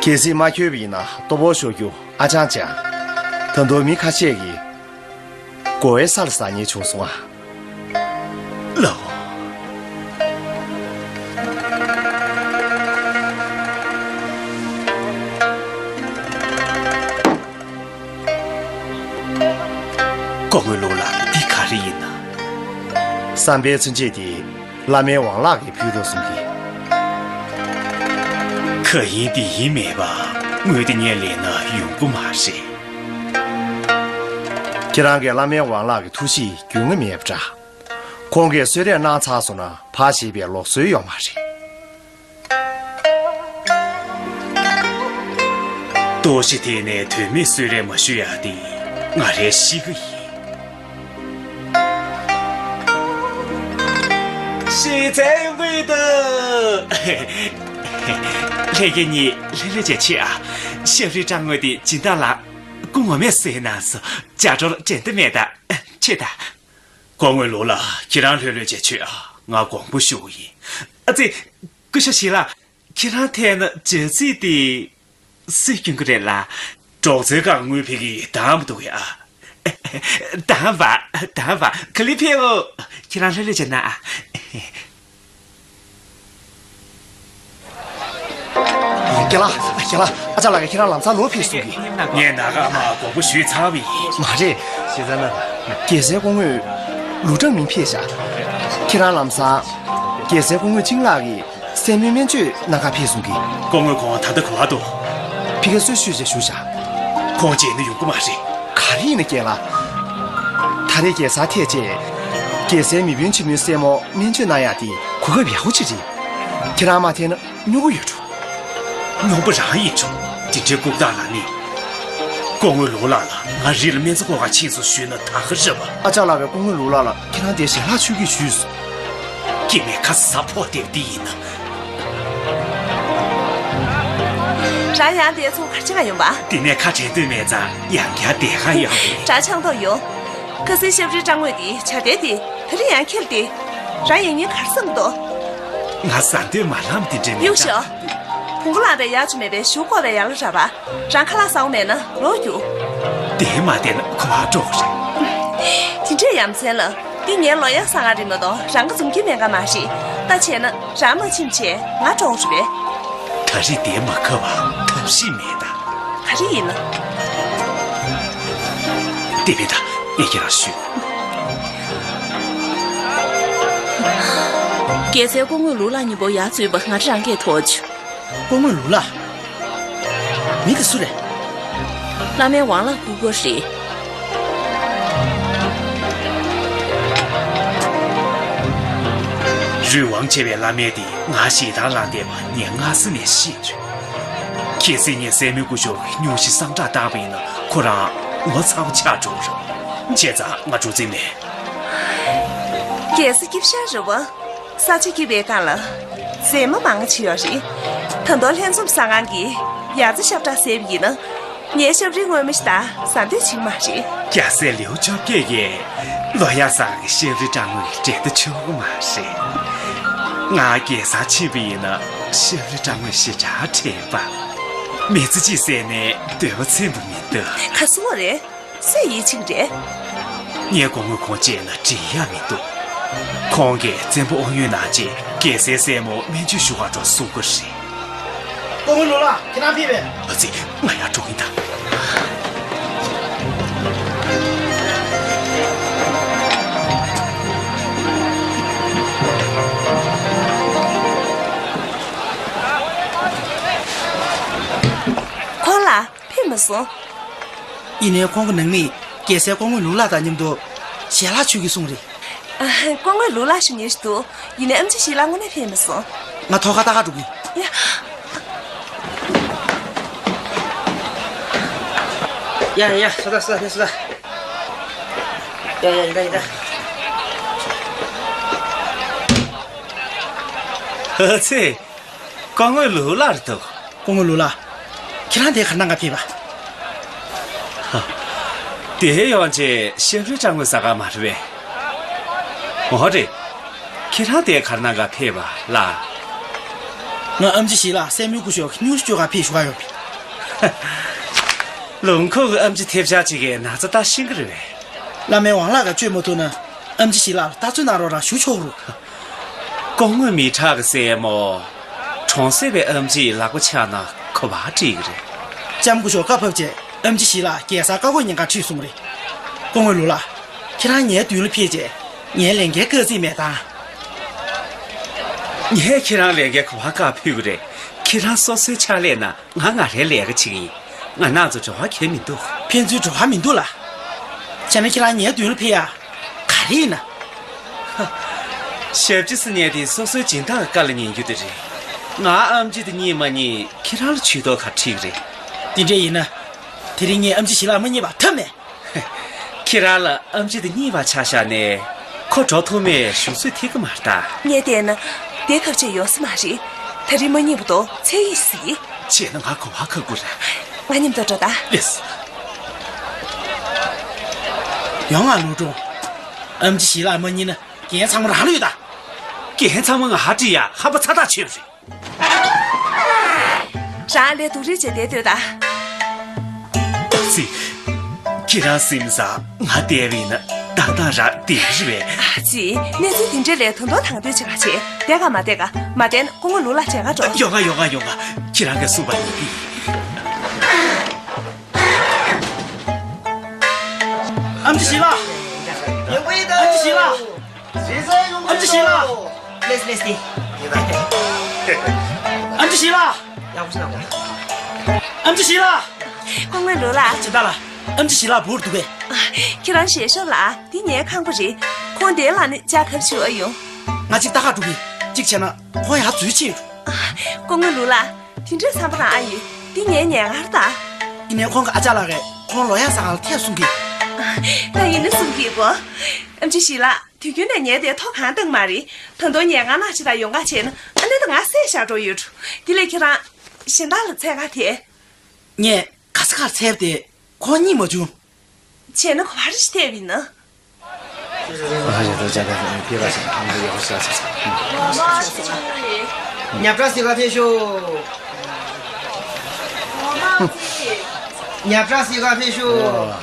གལ་སྲིད་མ་ཁྱོད་པ་ཡིན་ན་ལྟོ་ཕོག་ཤོར་རྒྱུ་ཨ་ཅང་ཅང་། ད་དུང་མི་ཁ་ཤས་ཀྱིས་མགོ་བོའི་ས་ལ་ཟག་མཁན་བྱུང་སོང་ཨ། ལགས་འོ། སྐུ་ངོ་ལུའུ་ལགས། འདི་ག་རེ་ཡིན་ན། བསམ་པའི་མཚོན་ཆས་དེ་བླ་སྨན་ཝང་ལགས་ཀྱིས་ཕུལ་རོགས་གསུང་གི། ག་ཡིན་འདི་ཡིན་མེད་པ་དངུལ་དེ་ངས་ལེན་ན་ཡོང་གི་མ་རེད། ཁྱེད་རང་གིས་བླ་སྨན་ཝང་ལགས་ཀྱི་ཐུགས་གཤིས་རྒྱུས་མངའ་མེད་པ་འདྲ། ཁོང་གིས་གསོལ་རས་གནང་ཚར་སོང་ན་ཕར་ཞེས་པའི་ལུགས་སྲོལ་ཡོད་མ་རེད། ལྟོགས་ཤི་དེ་ནས་དོན་མེད་གསོལ་རས་མ་ཞུ་ཡག་དེ་ང་རའི་གཤིས་ཀ་ཡིན། ཞེ་ཚའི་དབུས་དུ། ལྷན་རྒྱས་གཉིས་ལྷོད་ལྷོད་བྱས་ཕྱིན་ཨ། ཞབས་རིམ་སྐྲག་དངོས་དེ་སྦྱིན་བདག་ལགས་སྐུ་ངོ་མས་གསོལ་གནང་སོང་། ལྕགས་སྒྲོག་དྲན་དུ་མེད་ད། ཕྱིན་ད། སྐུ་ངོ་ལུའུ་ལགས། ཁྱེད་རང་ལྷོད་ལྷོད་བྱས་ཕྱིན་ཨ། ང་དགོངས་པ་ཞུ་གི་ཡིན། ཨ་ཙི། སྐུ་ཞབས་ཞི་ལགས། ཁྱེད་རང་ཐད་ན་ལྗགས་རྩིས་དེ་སུས་སྐྱོན་གི་རེད་ལགས། གྲོགས་ཚོའི་སྒང་དངུལ་ཕུད་ཀྱི་དང་མ་འདུག་གི་ཨ། དང་བ། དང་བ། ག་ལེར་ཕེབས་འོ། ཁྱེད་རང་ལྷོད་ལྷོད་བྱས་ན་ཨ། རྒན་ལགས། རྒན་ལགས། ཨ་ཅག་ལགས་ཀྱིས་ཁྱེད་རང་ལམ་སང་ལོག་ཕེབས་གསུང་གི། ངས་ནངས་ཀ་མར་དགོངས་པ་ཞུས་ཚར་བ་ཡིན། མ་རེད། རྒྱལ་སྲས་སྐུ་ངོ་ལུའུ་ཀྲང་མིང་ཕེབས་ཤག་ཁྱེད་རང་ལམ་སང་རྒྱལ་སྲས་སྐུ་ངོ་ཅིང་ལགས་ཀྱིས་སྲས་མོའི་སྨན་བཅོས་གནང་གར་ཕེབས་གསུང་གི། སྐུ་ངོ་ཁོང་ད་ལྟ་ག་པར་འདུག་ཕ་གིར་གསོལ་ཞུས་བྱས་བཞུགས་ཤག་ཁོང་མཇལ་ན་ཡོང་གི་མ་རེད། ག་རེ་ཡིན་ན་རྒན་ལགས། ད་རེས་རྒྱལ་སར་ཐད་རྗེས། རྒྱལ་སའི་མི་དཔོན་ཆེན་མོའི་སྲས་མོ་སྨན་བཅོས་གནང་ཡག་དེ་གོ་སྐབས་ཡག་པོ་ཅིག་རེད། ཁྱེད་རང་མ་ཐད་ན་སྨྱུ་གུ་ཡོད་འགྲོ། སྨྱོ་པོ་རང་ཡིན་ཆོག་དེ་འདྲའི་ལྐུགས་རྟགས་ལ་ནི། སྐུ་ངོ་ལུའུ་ལགས་ལ་ང་རི་ལ་སྨན་རྩྭ་བརྐོ་གར་ཕྱིན་སོང་ཞུས་ན་ད་ག་རེད་པ། ཨ་ཅག་ལགས་པས་སྐུ་ངོ་ལུའུ་ལགས་ལ་ཁྱེད་རང་དེ་ཞལ་ལག་མཆོད་ཀྱི་ཞུས་སོང་། སྐྱེ་མེད་ཁ་ས་ཕོག་བསྡད་པ་འདི་ཡིན་ན། རང་ཡང་དེ་ཚོ་གར་ཆ་ག་ཡོང་པ། དེ་ནས་ཁ་བྲལ་འདོད་མེད་ཙང་ཡང་བསྐྱར་དེ་ག་ཡོང་། རང་ཆང་ཐོག་ཡོང་། ཁ་སའི་ཤབ་རི་སྤྲང་ངོས་དེ་བྱ་དེ་དེ་ད་རེས་ཡང་ཁྱེར་ཏེ། རང་ཡིན་ཉིན་གར་སོང་འདུག་ང་ཟ་འདོད་མ་ལངས་དེ་འདྲ་མེད་ཡུག་ཤོག་བོང་གུ་ལངས་པའི་ཡག་ཆུ་མེད་པའི་གཞུ་བརྐོ་བའི་ཡག་ལ་ར་བ། རང་ཁ་ལག་ཟ་འོ་མེད་ན་ལོག་རྒྱུག་དེ་མ་བསྡད་ན་ཁོ་བ་འགྲོ་གི་རེད། དེ་འདྲས་ཡ་མཚན་ལ། འདི་ངའི་ལོ་ཡག་ས་ང་རེད་མ་གཏོགས་རང་ག་འཛོམས་ཀྱི་མེད་ག་མ་རེད། ད་བྱས་ན་རང་མ་ཕྱིན་བྱས་ང་འགྲོ་གི་རེད་པས། ད་རེས་དེ་མ་ཁ་བ་ཐབས་ཤེས་མེད་ད། ག་རེ་ཡིན་ན། དེ་བས་ད་ངས་ཁྱེད་རང་ཞུས། རྒྱལ་སྲས་སྐུ་ངོ་ལུའུ་ལགས་མཉམ་པོ་ཡར་འཛུལ་བ་ང་རང་གིས་ཐོག་བཅུག་སྐུ་ངོ་ལུའུ་ལགས། མི་དེ་སུ་རེད། བླ་མའི་ཝང་ལགས་སྐུ་སྒེར་རེད། རུས་ཝང་ཆེ་བའི་བླ་མ་དེ་ང་ཞེ་སྡང་ལངས་བསྡད་པ་ངས་སྔ་ས་ནས་ཤེས་བྱུང་། གལ་སྲིད་ངས་སྲས་མོའི་སྐུ་ཞབས་སྨྱོ་ཤི་གསང་བསྒྲགས་བཏང་བ་ཡིན་ན་ཁོ་རང་ངོ་ཚ་པོ་ཆགས་འགྲོ་གི་རེད། བྱས་ཙང་ང་འགྲོ་རྩིས་མེད། རྒྱལ་ས་སྐྱིད་ཤར་རེད་པ། ས་ཆ་སྐྱིད་པའི་སྒང་ལ། མཛེས་མ་མང་ཆེ་ཡོད་རེད། ད་དུང་ལྷན་འཛོམས་གསར་ཁང་གིས་ཡ་རྩེ་ཤབ་བྲག་ཟེར་བ་ཡིན་ན། ངའི་ཤབ་རིའི་སྔོན་མ་ཞིག་ད་ཟ་འདོད་བྱེད་ཀྱི་མ་རེད། རྒྱལ་སྲས་ལེའུ་བཅོ་བརྒྱད་ཀྱིས་ལོ་ཡག་ས་གི་ཤབ་རི་སྤྲང་ངོས་འགྲན་བསྡུར་ཆོག་གི་མ་རེད། ང་རྒྱལ་སར་ཕྱིན་པ་ཡིན་ན་ཤབ་རི་སྤྲང་ངོས་ཞེ་དྲག་དྲན་པ། མི་ཚེ་གཅིག་ཟད་ནས་འདོད་པ་ཚིམ་པ་མི་འདུག་ག་སུ་བ་རེད། སུས་ཡིད་ཆེས་རེད། ངས་སྐུ་ངོ་ཁོང་བཅས་ལ་འགྲིག་ཡ་མི་འདུག་ཁོང་གིས་བཙན་པོ་དབང་ཡོད་ནང་བཅས་རྒྱལ་སའི་སྲས་མོ་སྨན་བཅོས་ཞུ་བར་འགྲོ་གསུང་གི་རེད། སྐུ་ངོ་ལུའུ་ལགས་ཁྱེད་རང་ཕེབས་པས། ཨ་ཙི་ང་ཡར་འགྲོ་གི་ཡིན་ད། ཁོང་ལ། ཕེབས་མ་སོང་། ཡིན་ནའི་ཁོང་གི་ནང་མིས་རྒྱལ་སྲས་སྐུ་ངོ་ལུའུ་ལགས་དང་མཉམ་དུ་ཞལ་ལག་མཆོད་ཀྱི་གསུངས་རེད། ཨ། སྐུ་ངོ་ལུའུ་ལགས་ཞུ་མཁན་ཞིག་འདུག་ཡིན་ནའི་ཨེམ་ཆི་ཞི་ལགས་དངོས་གནས་ཕེབས་མ་སོང་། ང་ཐོག་ཁ་ལྟ་ག་འགྲོ་གི་ཡིན། ཡ་ཡ་ཡ། སོ་ད་སོ་ད་སོ་ད། ཡ་ཡ་ཡིན་ད་ཡིན་ད། ཨ་ཙི། སྐུ་ངོ་ལུའུ་ལགས་རེད་འདུག་སྐུ་ངོ་ལུའུ་ལགས། ཁྱེད་རང་དེ་གར་གནང་ག་ཕེབས་པ། དེ་ཡོང་ཆེད་ཤབ་རི་སྤྲང་ངོས་ཟ་ག་མ་རེད་པས། འོ་རེད། ཁྱེད་རང་དེ་གར་གནང་ག་ཕེབས་པ་ལ། ང་ཨེམ་ཆི་ཞི་ལགས་སྲས་མོའི་སྐུ་ཞབས་སྨྱུ་གུ་བཅོས་ག་ཕེབས་ཞུ་ག་ཡོང་བས། ལུང་ཁུག་གི་ཨེམ་ཆི་ཐེབས་ཆག་ཅིག་གི་ན་ཚ་ལྟ་ཤེས་ཀྱི་རེད་པས། བླ་མའི་ཝང་ལགས་ཀྱིས་བཅོས་མ་ཐུབ་ན་ཨེམ་ཆི་ཞི་ལགས་ལ་ལྟ་ཚོད་གནང་རོགས་རང་ཞུ་ཆོག་རུ། སྐུ་ངོ་མི་དྲག་གི་སྲས་མོ། གྲོང་གསེབ་པའི་ཨེམ་ཆིའི་ལག་པ་ཆག་ན་ག་པར་འགྲིག་གི་རེད། ལྕམ་སྐུ་ཞབས་བཀའ་ཕབ་བྱས་ཨེམ་ཆི་ཞི་ལགས་རྒྱལ་སར་བཀའ་བསྒོ་ཉན་གར་ཁྲིད་སོང་རེད། སྐུ་ངོ་ལུའུ་ལགས། ཁྱེད་རང་ངའི་མདུན་ལ་ཕེབས་བྱས་ངའི་ལས་འགན་བཀག་རྩིས་མེད་དམ། ངས་ཁྱེད་རང་ལས་འགན་ག་པར་བཀག་ཕོད་ཀྱི་རེད། ཁྱེད་རང་སོ་སོའི་ཕྱག་ལས་ན་ང་ང་རའི་ལས་ཀ་བྱེད་ཀྱི་ཡིན། ང་རང་ཚོ་འབྲེལ་བ་གང་ཡང་མི་འདུག་ཕན་ཚུན་འབྲེལ་བ་མི་འདུག་ལགས། བྱས་ན་ཁྱེད་རང་ངའི་མདུན་ལ་ཕེབས་ཡ། ག་རེ་ཡིན་ན། ཞབས་ཕྱི་ཟེར་མཁན་དེ་སོ་སོའི་སྦྱིན་བདག་གི་བཀའ་ལ་ཉན་རྒྱུ་དེ་རེད། ང་ཨེམ་ཆི་དེ་རྙེད་མ་རྙེད་ཁྱེད་རང་ལ་ཇུས་གཏོགས་ག་རེ་འཁྲི་གི་རེད། དེ་འདྲ་ཡིན་ན། དེ་རིང་ངས་ཨེམ་ཆི་ཞི་ལགས་མ་རྙེད་པ་ཐབས་མེད། ཁྱེད་རང་ལ་ཨེམ་ཆི་དེ་རྙེད་པ་ཆ་བཞག་ནས་ཁོ་འགྲོ་ཐུབ་མེད་ཞུ་ཚོད་ཐིག་གི་མ་རེད་ད། ངས་བལྟས་ན། དེ་ཁ་ཕྱེ་ཡོང་ས་མ་རེད། དེ་རིང་མ་རྙེད་པ་དོ་ཚད་ཡིན་སྲིད། བྱས་ན་ང་ག་པར་ཁ་ཁུར་ར། ང་མཉམ་དུ་འགྲོ་ད། ལེས། ཡོང་ང་ལུའུ་ཀྲུང་། ཨེམ་ཆི་ཞི་ལགས་མ་རྙེད་ན་འགན་ཚང་མ་རང་ལ་ཡོད་ད། འགན་ཚང་མ་ང་ཧ་ཀྲི་ཡ་ཧམ་པ་ཚ་ཐག་ཆོད་རེད། རང་ལས་སྡུག་རུས་བྱས་བསྡད་སྡོད་ད། ཙི། ཁྱེད་རང་སེམས་སང་ང་བསྡད་པ་ཡིན་ན་ཏག་ཏག་རང་བསྡད་ཀྱི་རེད་པས། ཨ་ཙི། གནས་ཚུལ་དེ་འདྲ་ལས་ད་དུང་དང་དོད་བྱེད་ག་བྱེད། བསྡད་ག་མ་བསྡད་ག་མ་བསྡད་ན་སྐུ་ངོ་ལུའུ་ལགས་མཇལ་ག་འགྲོ། ཡོང་ང་ཡོང་ང་ཡོང་ང་། ཁྱེད་རང་གིས་གསུངས་པ་ཡིན། ཨེམ་ཆི་ཞི་ལགས། ཨེམ་ཆི་ཞི་ལགས། ཨེམ་ཆི་ཞི་ལགས། ལེས་ལེས་ཏི། ཨེམ་ཆི་ཞི་ལགས། ཡག་པོ་ཞིག་གནང་དགོས། ཨེམ་ཆི་ཞི་ལགས། སྐུ་ངོ་ལུའུ་ལགས། ཇི་ལྟར་ལགས། ཨེམ་ཆི་ཞི་ལགས་འབུར་འདུག་པས། ཁྱེད་རང་ཞལ་ཤོར་ལ། འདི་ངའི་ཁང་པ་རེད། ཁོང་དེའི་ལག་ནས་ལྕགས་ཐབ་ཞུ་ཨ་ཡོང་། ང་གཅིག་ལྟ་ག་འགྲོ་གི། གཅིག་བྱས་ན་ཁོང་ཡར་འཛུལ་ཕྱིན་འགྲོ། སྐུ་ངོ་ལུག་ལགས། དེ་འདྲའི་བསམ་པ་རང་ཨ་ཡོད། འདི་ངའི་ཉལ་ཁང་རེད་ད། ཡིན་ནའི་ཁོང་གི་ཨ་ཅག་ལགས་རེད། ཁོང་ལོ་ཡག་ས་གང་ལ་ཐད་གསུང་གི། ད་ཡིན་ན་གསུང་གི་གོ། ཨེམ་ཆི་ཞི་ལགས། དུས་རྒྱུན་ནས་ངས་དེ་ཐོག་གང་བཏང་མ་རེད། ད་དུང་ཉལ་ཁང་ནང་ཕྱི་དང་ཡོང་ཁ་བྱས་ན་ཨ་ནི་ད་ང་བསད་བཞག་འགྲོ་ཡོད་འགྲོ། དེ་ལས་ཁྱེད་རང་གཞན་དག་ལ་འཚོལ་ག་དེ། ངས་ག་ས་གར་འཚོལ་བ་དེ་ཁོང་རྙེད་མ་བྱུང་། བྱས་ན་ག་པར་ཞིག་ཐད་པ་ཡིན་ན། ཉག་ཕྲ་སི་ག་ཕེབས་ཤོག་ཉག་ཕྲ་སི་ག་ཕེབས་ཤོག་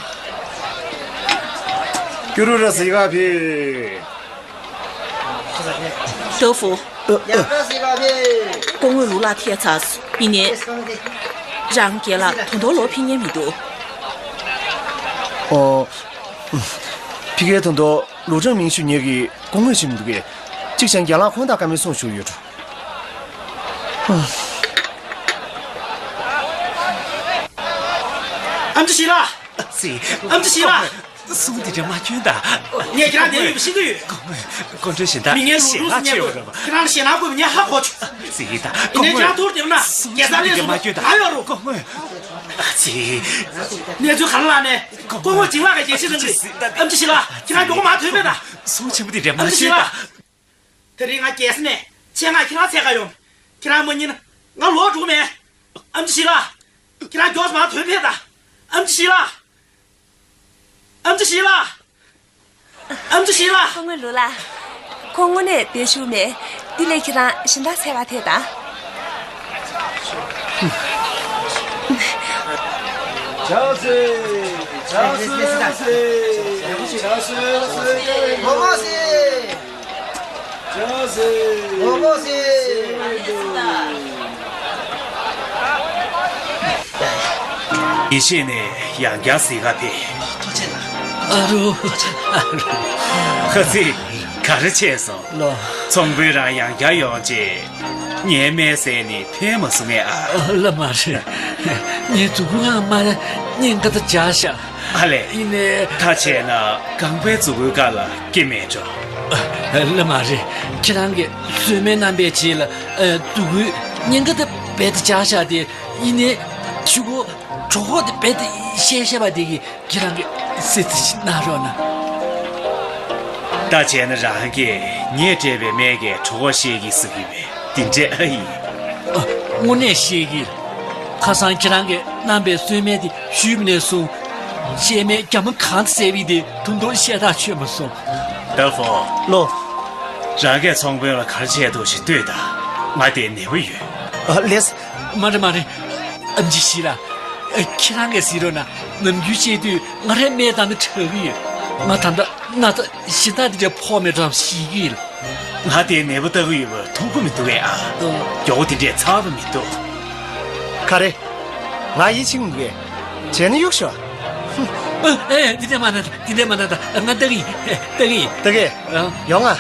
སྐྱུ་རུ་ར་སི་ག་ཕེབས། ཏོ་ཧྥུ། ཉག་ཕྲ་སི་ག་ཕེབས། སྐུ་ངོ་ལུག་ལགས་ཐད་ཚར་སོང་། ཡིན་ནའི། རང་རྒན་ལགས་ད་དུང་ལོག་ཕེབས་མཁན་མི་འདུག་ཨོ། ཕ་གིར་ད་དུང་ལུའུ་ཀྲང་མིང་ཞུ་མཁན་གྱི་སྐུ་ངོ་ཞིག་མི་འདུག་གས། གཅིག་བྱས་ན་རྒན་ལགས་ཁོང་དང་བཀའ་མོལ་གསུང་ཞུ་ཡོད་འགྲོ། ཨེམ་ཆི་ཞི་ལགས། ཙི། ཨེམ་ཆི་ཞི་ལགས། གསུང་འདི་འདྲ་མ་སྐྱོན་དང་། ངས་ཁྱེད་རང་བསྡད་ཡོད་པ་ཤེས་ཀྱི་ཡོད། སྐུ་ངོ། སྐུ་མགྲོན་གཞན་དག་མི་ངན་ལུག་ཞལ་ལག་ལུག་མཆོད་པ་རེད་པ། ཁྱེད་རང་ལ་ཞེད་སྣང་དགོས་པ་ངས་ཧ་གོ་བྱུང་། ཙི་ད་སྐུ་ངོ། ཡིན་ནའི་ཁྱེད་རང་ཐུགས་རྗེ་གནང་། རྒྱལ་ས་སླེབས་སོང་། ང་ཡོད་རོགས། སྐུ་ངོ། ཙི། གནས་ཚུལ་ག་རེ་ལབ་ནས། སྐུ་ངོ་བྱིན་ལགས་ཀྱི་རྒྱལ་སྤྱི་རང་གི། ཨེམ་ཆི་ཞི་ལགས། ཁྱེད་རང་མགྱོགས་པོ་མར་ཐོན་ཕེབས་དང་། གསུང་ཆེན་པོ་འདི་འདྲ་མ་ཨེམ་ཆི་ཞི་ཤོད་ལགས། དང་། དེ་རིང་ང་རྒྱལ་ས་ནས་ཆེད་མངགས་ཁྱེད་རང་འཚོལ་ག་ཡོང་། ཁྱེད་རང་མ་རྙེད་ན་ང་ལོག་འགྲོ་གི་མེད། ཨེམ་ཆི་ཞི་ལགས། ཁྱེད་རང་མགྱོགས་སུ་མར་ཐོན་ཕེབས་དང་། ཨེམ་ཆི་ཞི་ལགས། ཨེམ་ཆི་ཞི་ལགས། ཨེམ་ཆི་ཞི་ལགས། སྐུ་ངོ་ལུག་ལགས། ཁོང་དངོས་གནས་བསྡད་བཞུགས་མེད། དེ་ལས་ཁྱེད་རང་གཞན་དག་འཚོལ་ག་ཐད་དང་། ཇོ་ཟེ། ཇོ་ཟེ། ཇོ་ཟེ། ཇོ་ཟེ། ལོ་མོ་སི། ལོ་མོ་སི། ཡེ་ཤེས་ནས་ཡང་བསྐྱར་གཟིགས་ག་ཕེབས། ཨ་རོ། ཨ་རོ། ཧ་ཙི། ག་རེ་བྱས་སོང་། ལོ། ཚོང་དཔོན་རང་ཡང་བསྐྱར་ཡོང་རྗེས། ངའི་སྨན་ཟས་ནི་ཕན་མ་སོང་ངས་ཨ། ཨ། ལགས་མ་རེད། ངའི་མཛུ་གུ་ཨ་མ་ལ་གཉན་ཁ་དང་སྦྱར་བཞག་ཨ་ལས། ཡིན་ནའི། ད་བྱས་ན་རྐང་པའི་མཛུ་གུའི་ཀ་ལ་སྐྱེ་མེད་འགྲོ། ཨ། ལགས་མ་རེད། ཁྱེད་རང་གིས་གསོལ་སྨན་བསྣམས་པའི་རྗེས་ལ། ཨ། མཛུ་གུའི་གཉན་ཁ་དེ་རྦད་དེ་སྦྱར་བཞག་སྟེ། ཡིན་ནའི་གཞུག་གུ་གྲོད་ཁོག་དེ་རྦད་དེ་བཤལ་བཞག་པ་དེ་གིས་ཁྱེད་རང་གིས་གསོལ་ཚིགས་ཤིག་གནང་རོགས་གནང་། ད་བྱས་ན་རང་གིས་ངས་སྤྲད་པའི་སྨན་གྱིས་གྲོད་ཁོག་བཤལ་གྱི་བཟོ་གི་མེད། དེ་འདྲ་ཨ་ཡིན། ཨ། དངོས་གནས་བཤད་ཀྱི། ཁ་སང་ཁྱེད་རང་གིས་བསྣམས་པའི་གསོལ་སྨན་དེ་ཞུས་པ་ནས་བཟུང་། བཤལ་སྨན་རྒྱ་མ་གང་བཟས་པའི་དེ་ད་དུང་བཤལ་ཐག་ཆོད་མ་སོང་། ཏོ་ཧྥུ། ལོ། རང་གིས་ཚོང་དཔོན་ལ་ག་རེ་བྱས་འདུག་ཞིག་ལྟོས་དང་། ང་དེ་ནད་པ་ཡོད། ཨ། ལགས། མ་རེད་མ་རེད། ཨེམ་ཆི་ཞི་ལགས། ཨ། ཁྱེད་རང་གིས་གཟིགས་རོགས་གནང་། ནམ་རྒྱུན་བཤལ་དུས་ང་རའི་སྨན་བཏང་ན་དྲག་གི་ཡོད། ང་ད་ལྟ་ན་ཚ་གཞན་དག་དེ་འདྲ་ཕོག་མེད་འགྲོ་ཞིག་ཡིན། ང་དེ་ནད་པ་ལྟ་གི་ཡོད་པ་མཐོང་གི་མི་འདུག་གས་ཨ། ཨ། མགྱོགས་པོ་དེ་འདྲས་ཚར་བ་མི་འདུག་ག་རེ། ང་ཡིད་ཆེས་མི་འདུག་གས། བྱས་ན་གཡུག་ཤོག་ཨ། ཨེ། དེ་འདྲས་མ་གནང་། དེ་འདྲས་མ་གནང་། ད་ང་ལྟ་གི་ཡིན། ལྟ་གི་ཡིན། ལྟ་གི། ཨ། ཡོང་ང་།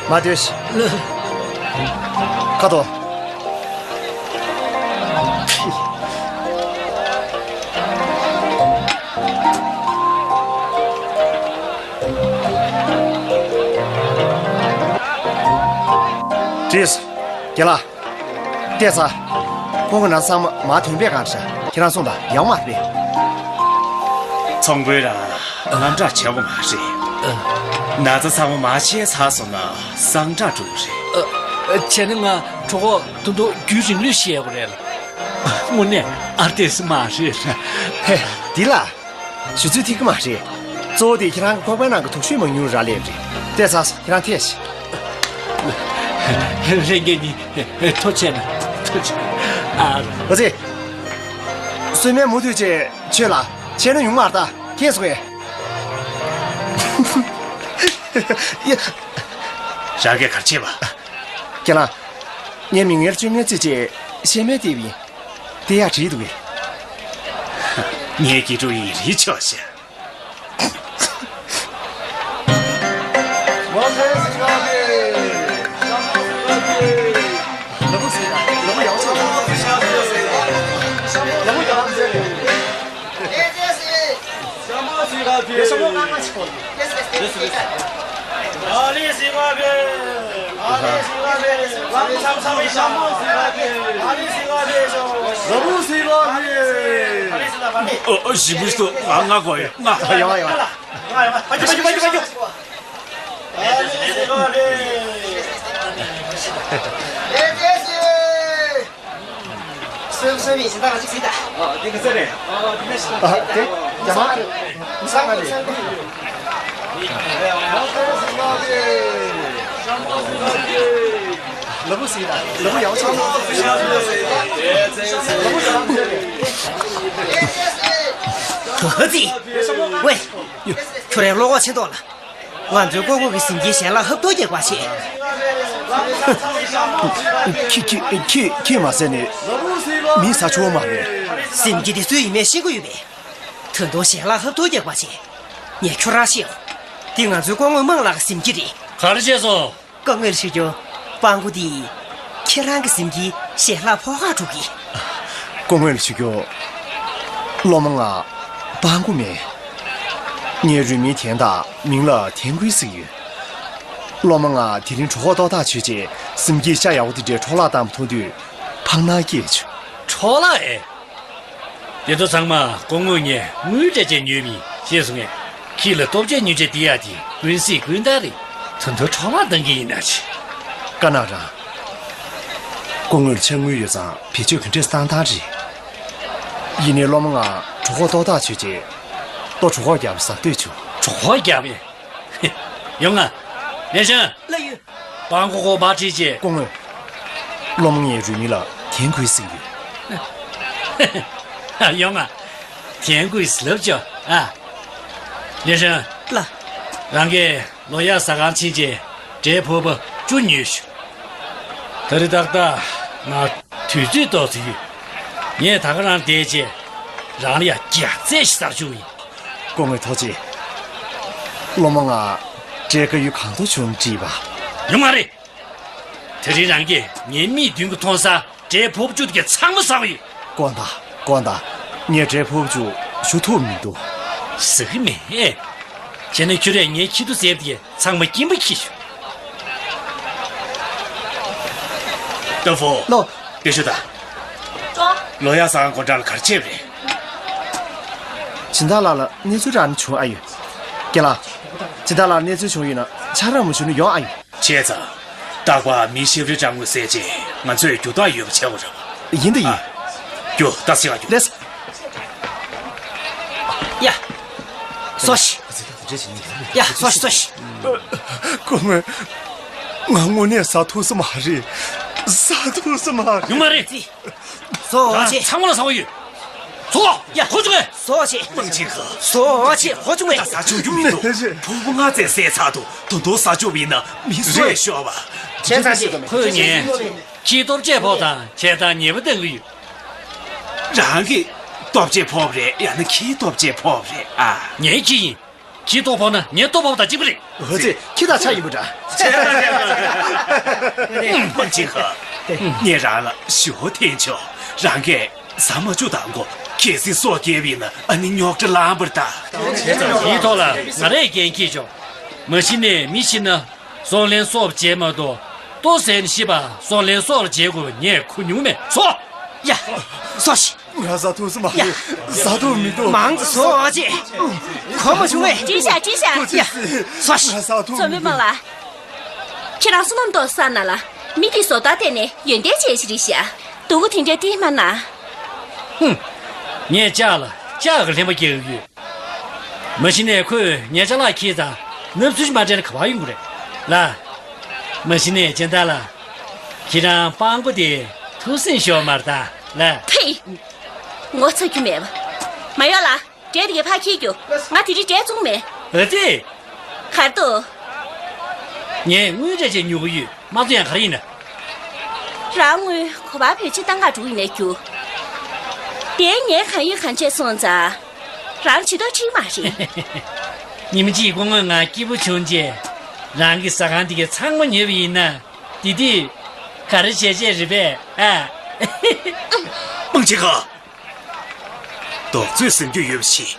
མ་སྡོད་ཤིག་ཁ་དོག་བྲིས། རྒན་ལགས། བལྟས་ཚར། ཁོང་གི་ན་ཚ་ཚང་མ་མར་ཐོན་པའི་སྒང་རེད་ཤག་ཁྱེད་རང་སོང་དང་། ཡོང་མ་རེད། ཚོང་དཔོན་རང་དངངས་སྐྲག་བྱེད་དགོས་མ་རེད། ཨ། ན་ཚ་ཚང་མ་མར་བཤལ་ཚར་སོང་ན་སངས་དྲག་འགྲོ་གི་རེད། ཨ། བྱས་ན་ང་གྲོད་ཁོག་ད་དུང་རྒྱུན་རིང་ལོས་བཤལ་དགོས་རེད་ལ། དངོས་གནས་ཨར་ཏེ་སི་མ་རེད། ཧེ། འདི་ལ། ཞུ་ཚོད་ཐིག་གི་མ་རེད། གཙོ་བོ་དེ་ཁྱེད་རང་གི་ཁོག་པའི་ནང་གི་དུག་ཤོས་མང་ཉུང་རག་ལས་རེད། བལྟས་ཚར་སོང་། ཁྱེད་རང་ཐད་ཤིག་ལྷན་རྒྱས་གཉིས་ཐུགས་རྗེ་གནང་། ཐུགས་རྗེ་གནང་། ཨ། ཨ་ཙི། གསོལ་སྨན་མུ་མཐུད་བྱས་མཆོད་ལ། བྱས་ན་ཉུང་མ་རེད་ད། མཁྱེན་སོང་ངས། ཡ། རང་གིས་ག་རེ་བྱས་པ། རྒན་ལགས། ངས་མི་ངན་ལ་བཅོས་མའི་རྩེད་ཆས་བཤལ་སྨན་སྟེར་བ་ཡིན། དེ་ཡང་བྲིས་འདུག་གས། ངའི་དགེ་ཕྲུག་ཡིན་རིན་ཆོག་ཤག་ཞིབ་འཇུག་ང་ང་གོ་ཡོད་ང་། ཡོང་ཡོང་། ཝེ། ཁྱོད་རའི་བློ་ཁོག་ཆེ་མདོག་ལ། ང་ཚོའི་སྐུ་ངོ་གི་གཟིམ་དཀྱིལ་ཞལ་ལག་ཧབ་ཐོབ་རྒྱག་པ་བྱེད། ཁྱི་ཁྱི་ཁྱི་ཁྱི་མ་ཟེར་ནས་མི་ཟ་ཆོག་མ་རེད། གཟིམ་དཀྱིལ་དེ་སུ་ཡིན་མེད་ཤེས་ཀྱི་ཡོད་པས། ད་དུང་ཞལ་ལག་ཧབ་ཐོབ་རྒྱག་པ་བྱེད། ངས་ཁྱོད་རང་ཤེས། འདི་ང་ཚོའི་སྐུ་ངོ་དམངས་ལགས་ཀྱི་གཟིམ་དཀྱིལ་རེད། ག་རེ་བྱས་སོང་། སྐུ་ངོ་ལ་ཞུ་རྒྱུ། སྤྲང་པོ་དེས་ཁྱེད་རང་གི་གཟིམ་དཀྱིལ་ཞལ་ལག་ཕོག་ཁ་དཀྲུག་གི། སྐུ་ངོ་ལ་ཞུ་རྒྱུ། སློབ་མ་ང་སྤྲང་པོ་མིན། ངའི་རུས་མིང་ཐན་དང་མིང་ལ་ཐན་ཀུན་ཟེར་གྱི་ཡོད། སློབ་མ་ང་དེ་རིང་གྲོད་ཁོག་ཏོག་ཏག་ཆོད་རྗེས་གཟིམ་དཀྱིལ་ཤ་ཡག་པོ་དེ་འདྲའི་འཕྲོ་བརླག་བཏང་བ་མཐོང་དུས་ཕངས་སྣང་སྐྱེས་བྱུང་། འཕྲོ་བརླག་ཨེ། དེ་ཚོ་ཚང་མ་སྐུ་ངོ་ངས་དངུལ་སྤྲད་བྱས་ཉོས་པ་ཡིན། ཤེས་སོང་ངས། ཁྱེད་ལ་ལྟོ་ཆས་ཉོ་ཆས་སྟེར་ཡག་དེ་ཀུན་གཟིགས་ཀུན་བཏགས་རེད། ད་དུང་འཕྲོ་བརླག་བཏང་གི་ཡིན་ན་ཆི། དཀར་ནག་རང་། སྐུ་ངོ་ལ་ཕྱག་དངུལ་ཡོད་ཙང་བེད་སྤྱོད་ག་འདྲས་བཏང་སྟངས་རེད། ཡིན་ནའི་སློབ་མ་ང་གྲོད་ཁོག་ཏོག་ཏག་ཆོད་རྗེས་ལྟོ་གྲོད་ཁོག་བརྒྱབ་ཟ་འདོད་བྱུང་། གྲོད་ཁོག་བརྒྱབ་པས། ཡོང་ང་། ལན་ཤང་། ལགས་ཡོད། སྤྲང་པོ་ཁོ་མར་ཁྲིད་བྱེད། སྐུ་ངོ། སློབ་མ་ངའི་རུས་མིང་ལ་ཐན་ཀུན་ཟེར་གྱི་ཡོད། ཡོང་ང་། ཐན་ཀུན་ཟེར་ལབ་ཆོག་ཨ། ལན་ཤང་། ལགས། རང་གིས་ལོ་ཡག་ཟ་ཁང་ཕྱིན་བྱས་འབྲས་ཕོར་པ་བཅུ་ཉོས་ཤོག་ད་རེས་ཏག་ཏག་ང་དུས་ཚོད་ཏོག་ཙམ་ཡོད། ངས་ད་ག་རང་བསྡད་བྱས་རང་ལ་ཡ་རྒྱགས་ཚད་ཞིག་ཟ་བཅུག་ཡིན། སྐུ་ངོ་ཐུགས་རྗེ་ཆེ། སློབ་མ་ང་འབྲས་དཀར་ཡོལ་གང་དུ་བྱུང་དྲིས་པ། ཡོང་མ་རེད། དེ་རིང་རང་གིས་ངའི་མིག་མདུན་གྱི་མཐོང་ས་འབྲས་ཕོར་པ་བཅུ་དེ་ག་ཚང་མ་ཟ་བ་ཡིན། དཀོན་མཆོག་དཀོན་མཆོག་ངས་འབྲས་ཕོར་པ་བཅུ་ཞུ་ཐུབ་མི་འདུག་ཟ་གི་མེད། བྱས་ན་ཁྱོད་རས་ངའི་ཁྱི་ཐུ་ཟེར་བ་དེ་ག་ཚང་མ་སྐྱིན་པ་ཁྱེར་ཤོག་ཏ་ཧྥུ། ལོ། དེ་ཤོད་དང་། ལོ་ཡག་ཟ་ཁང་སྒོ་འགྲམ་ལ་ག་རེ་བྱས་པ་རེད། སྦྱིན་བདག་ལགས་ལ་གནས་ཚུལ་རག་ན་བྱུང་ཨ་ཡོད། རྒན་ལགས། སྦྱིན་བདག་ལགས་ལ་གནས་ཚུལ་བྱུང་ཡོད་ན་ཆ་རག་མ་བྱུང་ན་ཡོང་ཨ་ཡོད། བྱས་ཙང་། རྟག་པར་མི་ཞབས་བྲོ་འཁྲབ་དངུལ་བསལ་རྗེས་ང་ཚོས་རྒྱུ་རྟགས་ཡོད་པ་བྱེད་དགོས་རེད་པ། ཡིན་ད་ཡིན། ཨ། རྒྱུ་རྟགས་བྱེད་ག་རྒྱུ། ལེགས། ཡ། སོ་ཤི། ཡ། སོ་ཤི་སོ་ཤི། སྐུ་ངོ། ང་དངོས་གནས་ཟ་ཐུབ་ས་མ་རེད། ཟ་ཐུབ་ས་མ་རེད། ཡོང་མ་རེད། སོ་ཆེ། ཚང་མ་ལ་ཟ་བ་ཡོད། སོ། ཡ། ཧོ་ཅུང་ངེ། སོ་ཆེ། མང་ཆེ་ག་སོ་ཆེ། ཧོ་ཅུང་ངེ། ད་ཟ་ཆོག་རྒྱུ་མི་འདུག་ཕུང་པོ་ལྔ་ཙམ་བསལ་ཚར་འདུག་ད་དུང་ཟ་ཆོག་པ་ཡིན་ན་མི་སུ་ཡང་ཤོར་བ། བྱས་ཙང་ཞིག་ཁོས་ངས་ཁྱིའི་ལྟོ་ཆས་ཕོག་དང་བྱས་ཙང་ཉེས་པ་གཏང་གི་ཡོད། རང་གི་ལྟོ་ཆས་ཕོག་པ་རེད་ཡང་ན་ཁྱིའི་ལྟོ་ཆས་ཕོག་པ་རེད་ཨ། ངའི་ཁྱི་ཡིན། ཁྱིའི་ལྟོ་ཕོག་ན་ངའི་ལྟོ་ཕོག་པ་དང་གཅིག་པ་རེད། འོ་ཙི། ཁྱི་དང་ཆ་ཡིན་པ་འདྲ། མང་ཆེ་ག་ངས་རང་ལ་ཞུ་བོ་འཐེན་ཆོག་རང་གིས་ཟ་མ་བཅུག་དང་གོ་གལ་སྲིད་སྲོག་སྐྱེལ་བ་ཡིན་ན་ཨ་ནི་རྙོག་དྲ་ལངས་པ་རེད་ད། དེའི་ཐོག་ལ་ང་རས་འགན་འཁྱེར་ཆོག་མ་གཞི་ནས་མི་ཤི་ན་སྲོག་ལན་གསོ་བ་བྱས་མ་གཏོགས་ལྟོ་ཟས་ནས་ཤི་བ་སྲོག་ལན་གསོ་བར་བྱེད་དགོས་པ་ངས་གོ་མྱོང་མེད་སོ། ཡ། སོ་ཤི། ང་ཟ་ཐུབ་ས་མ་རེད། ཟ་ཐུབ་མི་འདུག་མང་ཙམ་ཟོ་ཨ་ཅེ། གོ་མ་བྱུང་ངས། འགྲིག་བཞག་འགྲིག་བཞག་ཡ། སོ་ཤི། ཚོ་མི་མང་ལ། ཁྱེད་རང་བསོད་ནམས་ཏོག་ཙམ་བསགས་ན་ལ། མི་དེ་བཟོ་ལྟ་བལྟས་ནས་ཡོན་ཏན་ཅན་ཞིག་རེད་ཤག་སྡུག་གུ་དེ་འདྲ་སྟེར་མ་གནང་། ཧུམ། ངས་ལྕགས་ལ་ལྕགས་ཀྱི་ལྷན་པ་རྒྱག་གི་ཡོད། མ་གཞི་ནས་ཁོས་ངའི་ཅ་ལག་ཁྱེར་ཙང་ནབ་ཚུལ་མ་སྤྲད་ན་ག་པར་ཡོང་གི་རེད་ལ། མ་གཞི་ནས་སྦྱིན་བདག་ལགས། ཁྱེད་རང་སྤྲང་པོ་དེ་ཐུགས་སེམས་ཤོར་མ་རེད་ད་ལ། ཕེ། ངོ་ཚ་རྒྱུ་མེད་པ། མ་ཡོང་ལ། འབྲས་དེ་གས་ཕར་འཁྱེར་རྒྱུ། ང་དེ་རིང་འབྲས་བཙོང་མེད། ཨ་ཙི། གར་འདུག་ངས་དངུལ་སྤྲད་བྱས་ཉོ་གི་ཡོད། མ་བཙོང་ཡང་ག་རེ་ཡིན་ན། རང་དངུལ་ག་པར་བེད་སྤྱོད་བཏང་ག་འགྲོ་གི་ཡིན་ནའི་རྒྱུ། དེ་ངས་གང་ཡོད་གང་བྱས་སོང་ཙང་། རང་བྱེད་ཐབས་ཁྲིག་མ་རེད། ཉིན་གཅིག་སྐུ་ངོ་ང་སྐྱིད་པོ་བྱུང་རྗེས། རང་གི་ཟ་ཁང་འདི་གའི་ཚང་མ་ཉོས་པ་ཡིན་ན། དེ་དུས་ག་རེ་བྱས་བྱས་རེད་པས་ཨ། མང་ཆེ་ག་རྡོག་རྫིས་ཟིན་རྒྱུ་ཡོད་པ་ཞིག་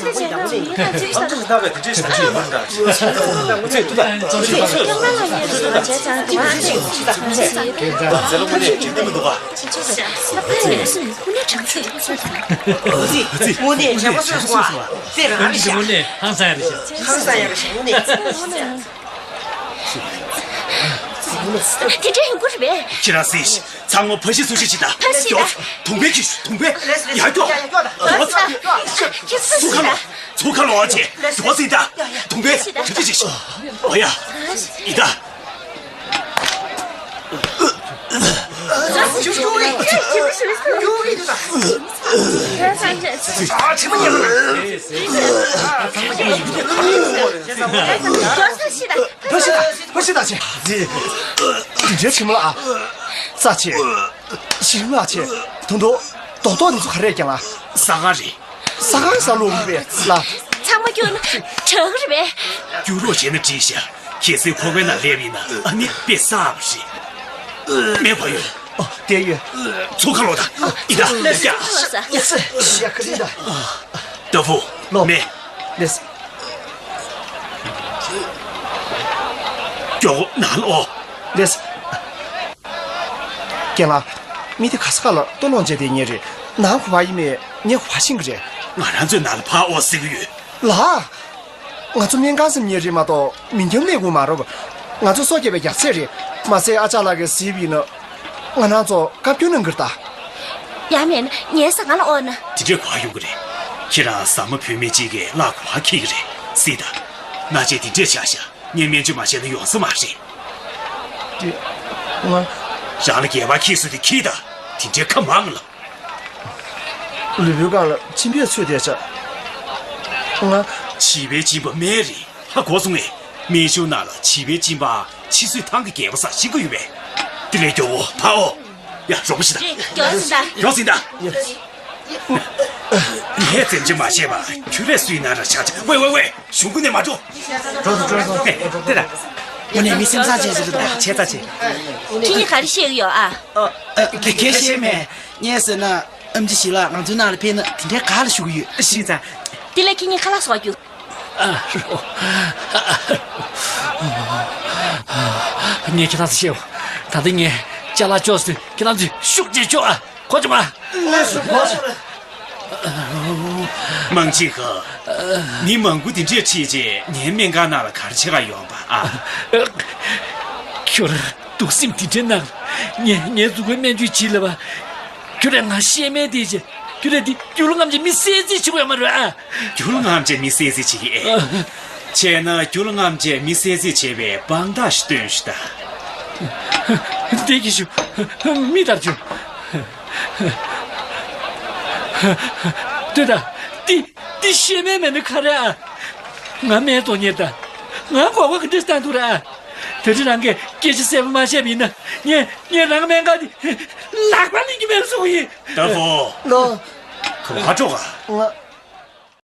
དངོས་གནས་དྲང་ཚིག་ཐུག་སོང་། དངོས་གནས་དྲང་པོ་སོང་སོང་བ། དཔེ་རང་རེད་ཤག་དངོས་གནས་ཧང་སང་ཡ་རེད་ཤག་ཧང་སང་ཡ་རེད་ཤག་དངོས་གནས། དེ་འདྲ་ཡོང་གི་རེད་པས། ཁྱེད་རང་སེ། ཚང་མ་ཕ་གཞིས་སུ་ཞིག་བྱེད་དང་། ཕ་གཞིས་དང་། གྱོགས། དུང་པའི་ཁྱི་ཤུ། དུང་པའི། ཡར་གྱོགས། གྱོགས་དང་། ཚུར་ཁ་ལོག་ཚུར་ཁ་ལོག་བྱས། གྱོགས་ཟིན་དང་། དུང་པའི། ཁྱི་ཤུ་ཤིག་ཨོ་ཡ། ཡི་ད། ཕ་ཤི་ད་ཕ་ཤི་ད་ཆེ། འདི་འདྲའི་ཆེན་མོ་ལ་ཨ། ས་ཆེ། ཞིང་ལ་ཆེ། དུང་དུ། རྡོག་རྡོག་འདི་ཚོ་ག་རེ་རྒྱག་ལ། ས་ཁང་རེད། ས་ཁང་ས་ལོག་རེད་པས་ལ། ཚང་མ་སྐྱུར་ན་དྲག་རེད་པས། སྐྱུར་རོགས་བྱས་ན་འགྲིག་ཤག་གལ་སྲིད་ཁོ་པའི་ནང་སླེབས་ཡིན་ན་ཨ་ནི་དཔེ་བསགས་པ་རེད། མེད་པ་ཡོད། ཨོ་དེ་ཡོད། ཚུར་ཁ་ལོག་དང་། ཡི་ད། ཡ། ཡ་ཁ་ལི་ད། ཏ་ཕུ། ལོ། མེ། ལེས། མགྱོགས་ནང་ལོག་ལེས། རྒན་ལགས། མི་དེ་ག་ས་ག་ལ་ལྟོ་སློང་བྱས་བསྡད་མཁན་རེད། ནང་ག་པར་ཡིན་མིན་ངས་ག་པར་ཤེས་ཀྱི་རེད། ང་རང་ཚོའི་ནང་ལ་ཕར་འོང་ཟེར་གྱི་ཡོད། ལགས། ང་ཚོ་སྨན་ཁང་ཟེར་མཁན་རེད་མ་གཏོགས་མི་འཁྱམ་གནས་ཁུལ་མ་རེད། ང་ཚོ་སྲོག་བསྐྱབས་པའི་རྒྱགས་ཚད་རེད། མ་ཟད་ཨ་ཅག་ལགས་ཀྱིས་གཟིགས་པ་ཡིན་ན། ང་རང་ཚོ་བཀའ་བཀྱོན་གནང་གི་རེད་ད། ཡང་མིན་ངའི་ཟ་ཁང་ལ་འོང་ན། དེ་འདྲས་ག་པར་ཡོང་གི་རེད། ཁྱེད་རང་ཟ་མ་བུད་མེད་ཅིག་གིས་གླགས་ག་པར་འཁྱེར་གྱི་རེད། གཟིགས་དང་། ན་ཆེ་དེ་འདྲས་ཆགས་ཤག་ངས་སྨན་བཅོས་མ་བྱས་ན་ཡོང་ས་མ་རེད། དེ། ང་། རང་ལ་སྒལ་པར་འཁྱེར་སྲོལ་དེ་འཁྱེར་དང་། དེ་འདྲས་ཁ་མང་ལ། ལུས་པོའི་སྒང་ལ་མཆིན་པས་ཚོས་བསྡད་ཤག་ང་། བྱིས་པའི་གཅིན་པ་སྨན་རེད། ཧ་གོ་སོང་ངས། སྨན་ཞབས་ནང་ལ་བྱིས་པའི་གཅིན་པ་ཕྱི་བསྲེག་ཐང་གི་སྒལ་པ་ཟ་ཤེས་ཀྱི་ཡོད་པས། དེ་ལས་མགྱོགས་པོ་ཕར་འོང་། ཡ། རོགས་པ་ཞིག་དང་། མགྱོགས་ཟིན་དང་། མགྱོགས་ཟིན་དང་། ངས་འཛེམ་བྱེད་མ་བྱས་པ་ཁྱོད་རས་སུས་ན་ར་ཆགས་ཆགས། ཝེ་ཝེ་ཝེ། གཞུང་ཀུན་ནས་མ་འགྲོ། འགྲོ་སོང་། འགྲོ་སོང་། ཧེ། དེ་ལ། དངོས་གནས་མི་སེམས་བཟང་ཅན་ཞིག་རེད་ད། ཆེ་ཙག་ཆེ། ཁྱེད་གཉིས་ག་རེ་བཤད་ཀྱི་ཡོད་ཨ། ཨ། ག་ག་གས་བཤད་མེད། ངས་ཟེར་ན། ཨེམ་ཆི་ཞིག་ལ་ང་ཚོའི་ནང་ལ་ཕེབས་ན་དེ་འདྲའི་དགའ་ལ་ཞུ་གི་ཡོད། ཤེས་ཙང་། དེ་ལས་ཁྱེད་གཉིས་ཁ་ལག་བཟོ་རྒྱུ། ངས་ཁྱེད་རང་ཚོ་བཤད། ད་ལྟ་ངས་ཅ་ལག་ཅོག་ཟིན། ཁྱེད་རང་ཚོས་ཤུགས་ཆེ་ཅོག་ཨ། གོ་བྱུང་ཨ། ལགས་སོ། གོ་བྱུང་། མང་ཆེ་ཧ། མི་མང་པོ་དེ་འདྲས་ཁྲིད་རྗེས་ངའི་སྨན་ཁང་ནང་ལ་ག་རེ་བྱེད་ག་ཡོང་པ་ཨ། ཁྱོད་སྡུག་སེམས་དེ་འདྲས་གནང་། ངས་ངའི་གཟུགས་པོའི་སྨན་བཅོས་བྱེད་ལབ་པ། ཁྱོད་རང་ང་ཤེས་མེད་དེ་བྱས། ཁྱོད་རང་དེ་རྒྱུ་ལོ་ལྔ་བརྒྱ་མི་བསད་རྩིས་བྱེད་དགོས་ཡོད་མ་རེད་ཨ། རྒྱུ་ལོ་ལྔ་བརྒྱ་མི་བསད་རྩིས་བྱེད་ཀྱི་ཨེ། བྱས་ན་རྒྱུ་ལོ་ལྔ་བརྒྱ་མི་བསད་རྩིས་བྱེད་པའི་དཔང་རྟགས་ཤིག་སྟོན་ཞུ་ད། བདེ་སྐྱིད་ཞུ། མི་ལྟར་བྱུང་། ལྟོས་དང་། འདི་འདི་ཤེས་མེད་མེད་ནི་ག་རེ་ཨ། ང་སྨན་གཏོང་མཁན་དང་། ང་གོ་བ་ག་འདྲ་བཏང་འདུག་ར་ཨ། ད་ཅི་རང་གིས་སྐད་ཆ་གསལ་པོ་མ་བཤད་པ་ཡིན་ན། ངས་ངས་རང་སྨན་ཁང་འདི་ལག་པ་ལེན་གྱི་མེད་གསུང་གི་ཡིན། ད་བོ། ལོ། ག་བ་འགྲོ་ག་ང་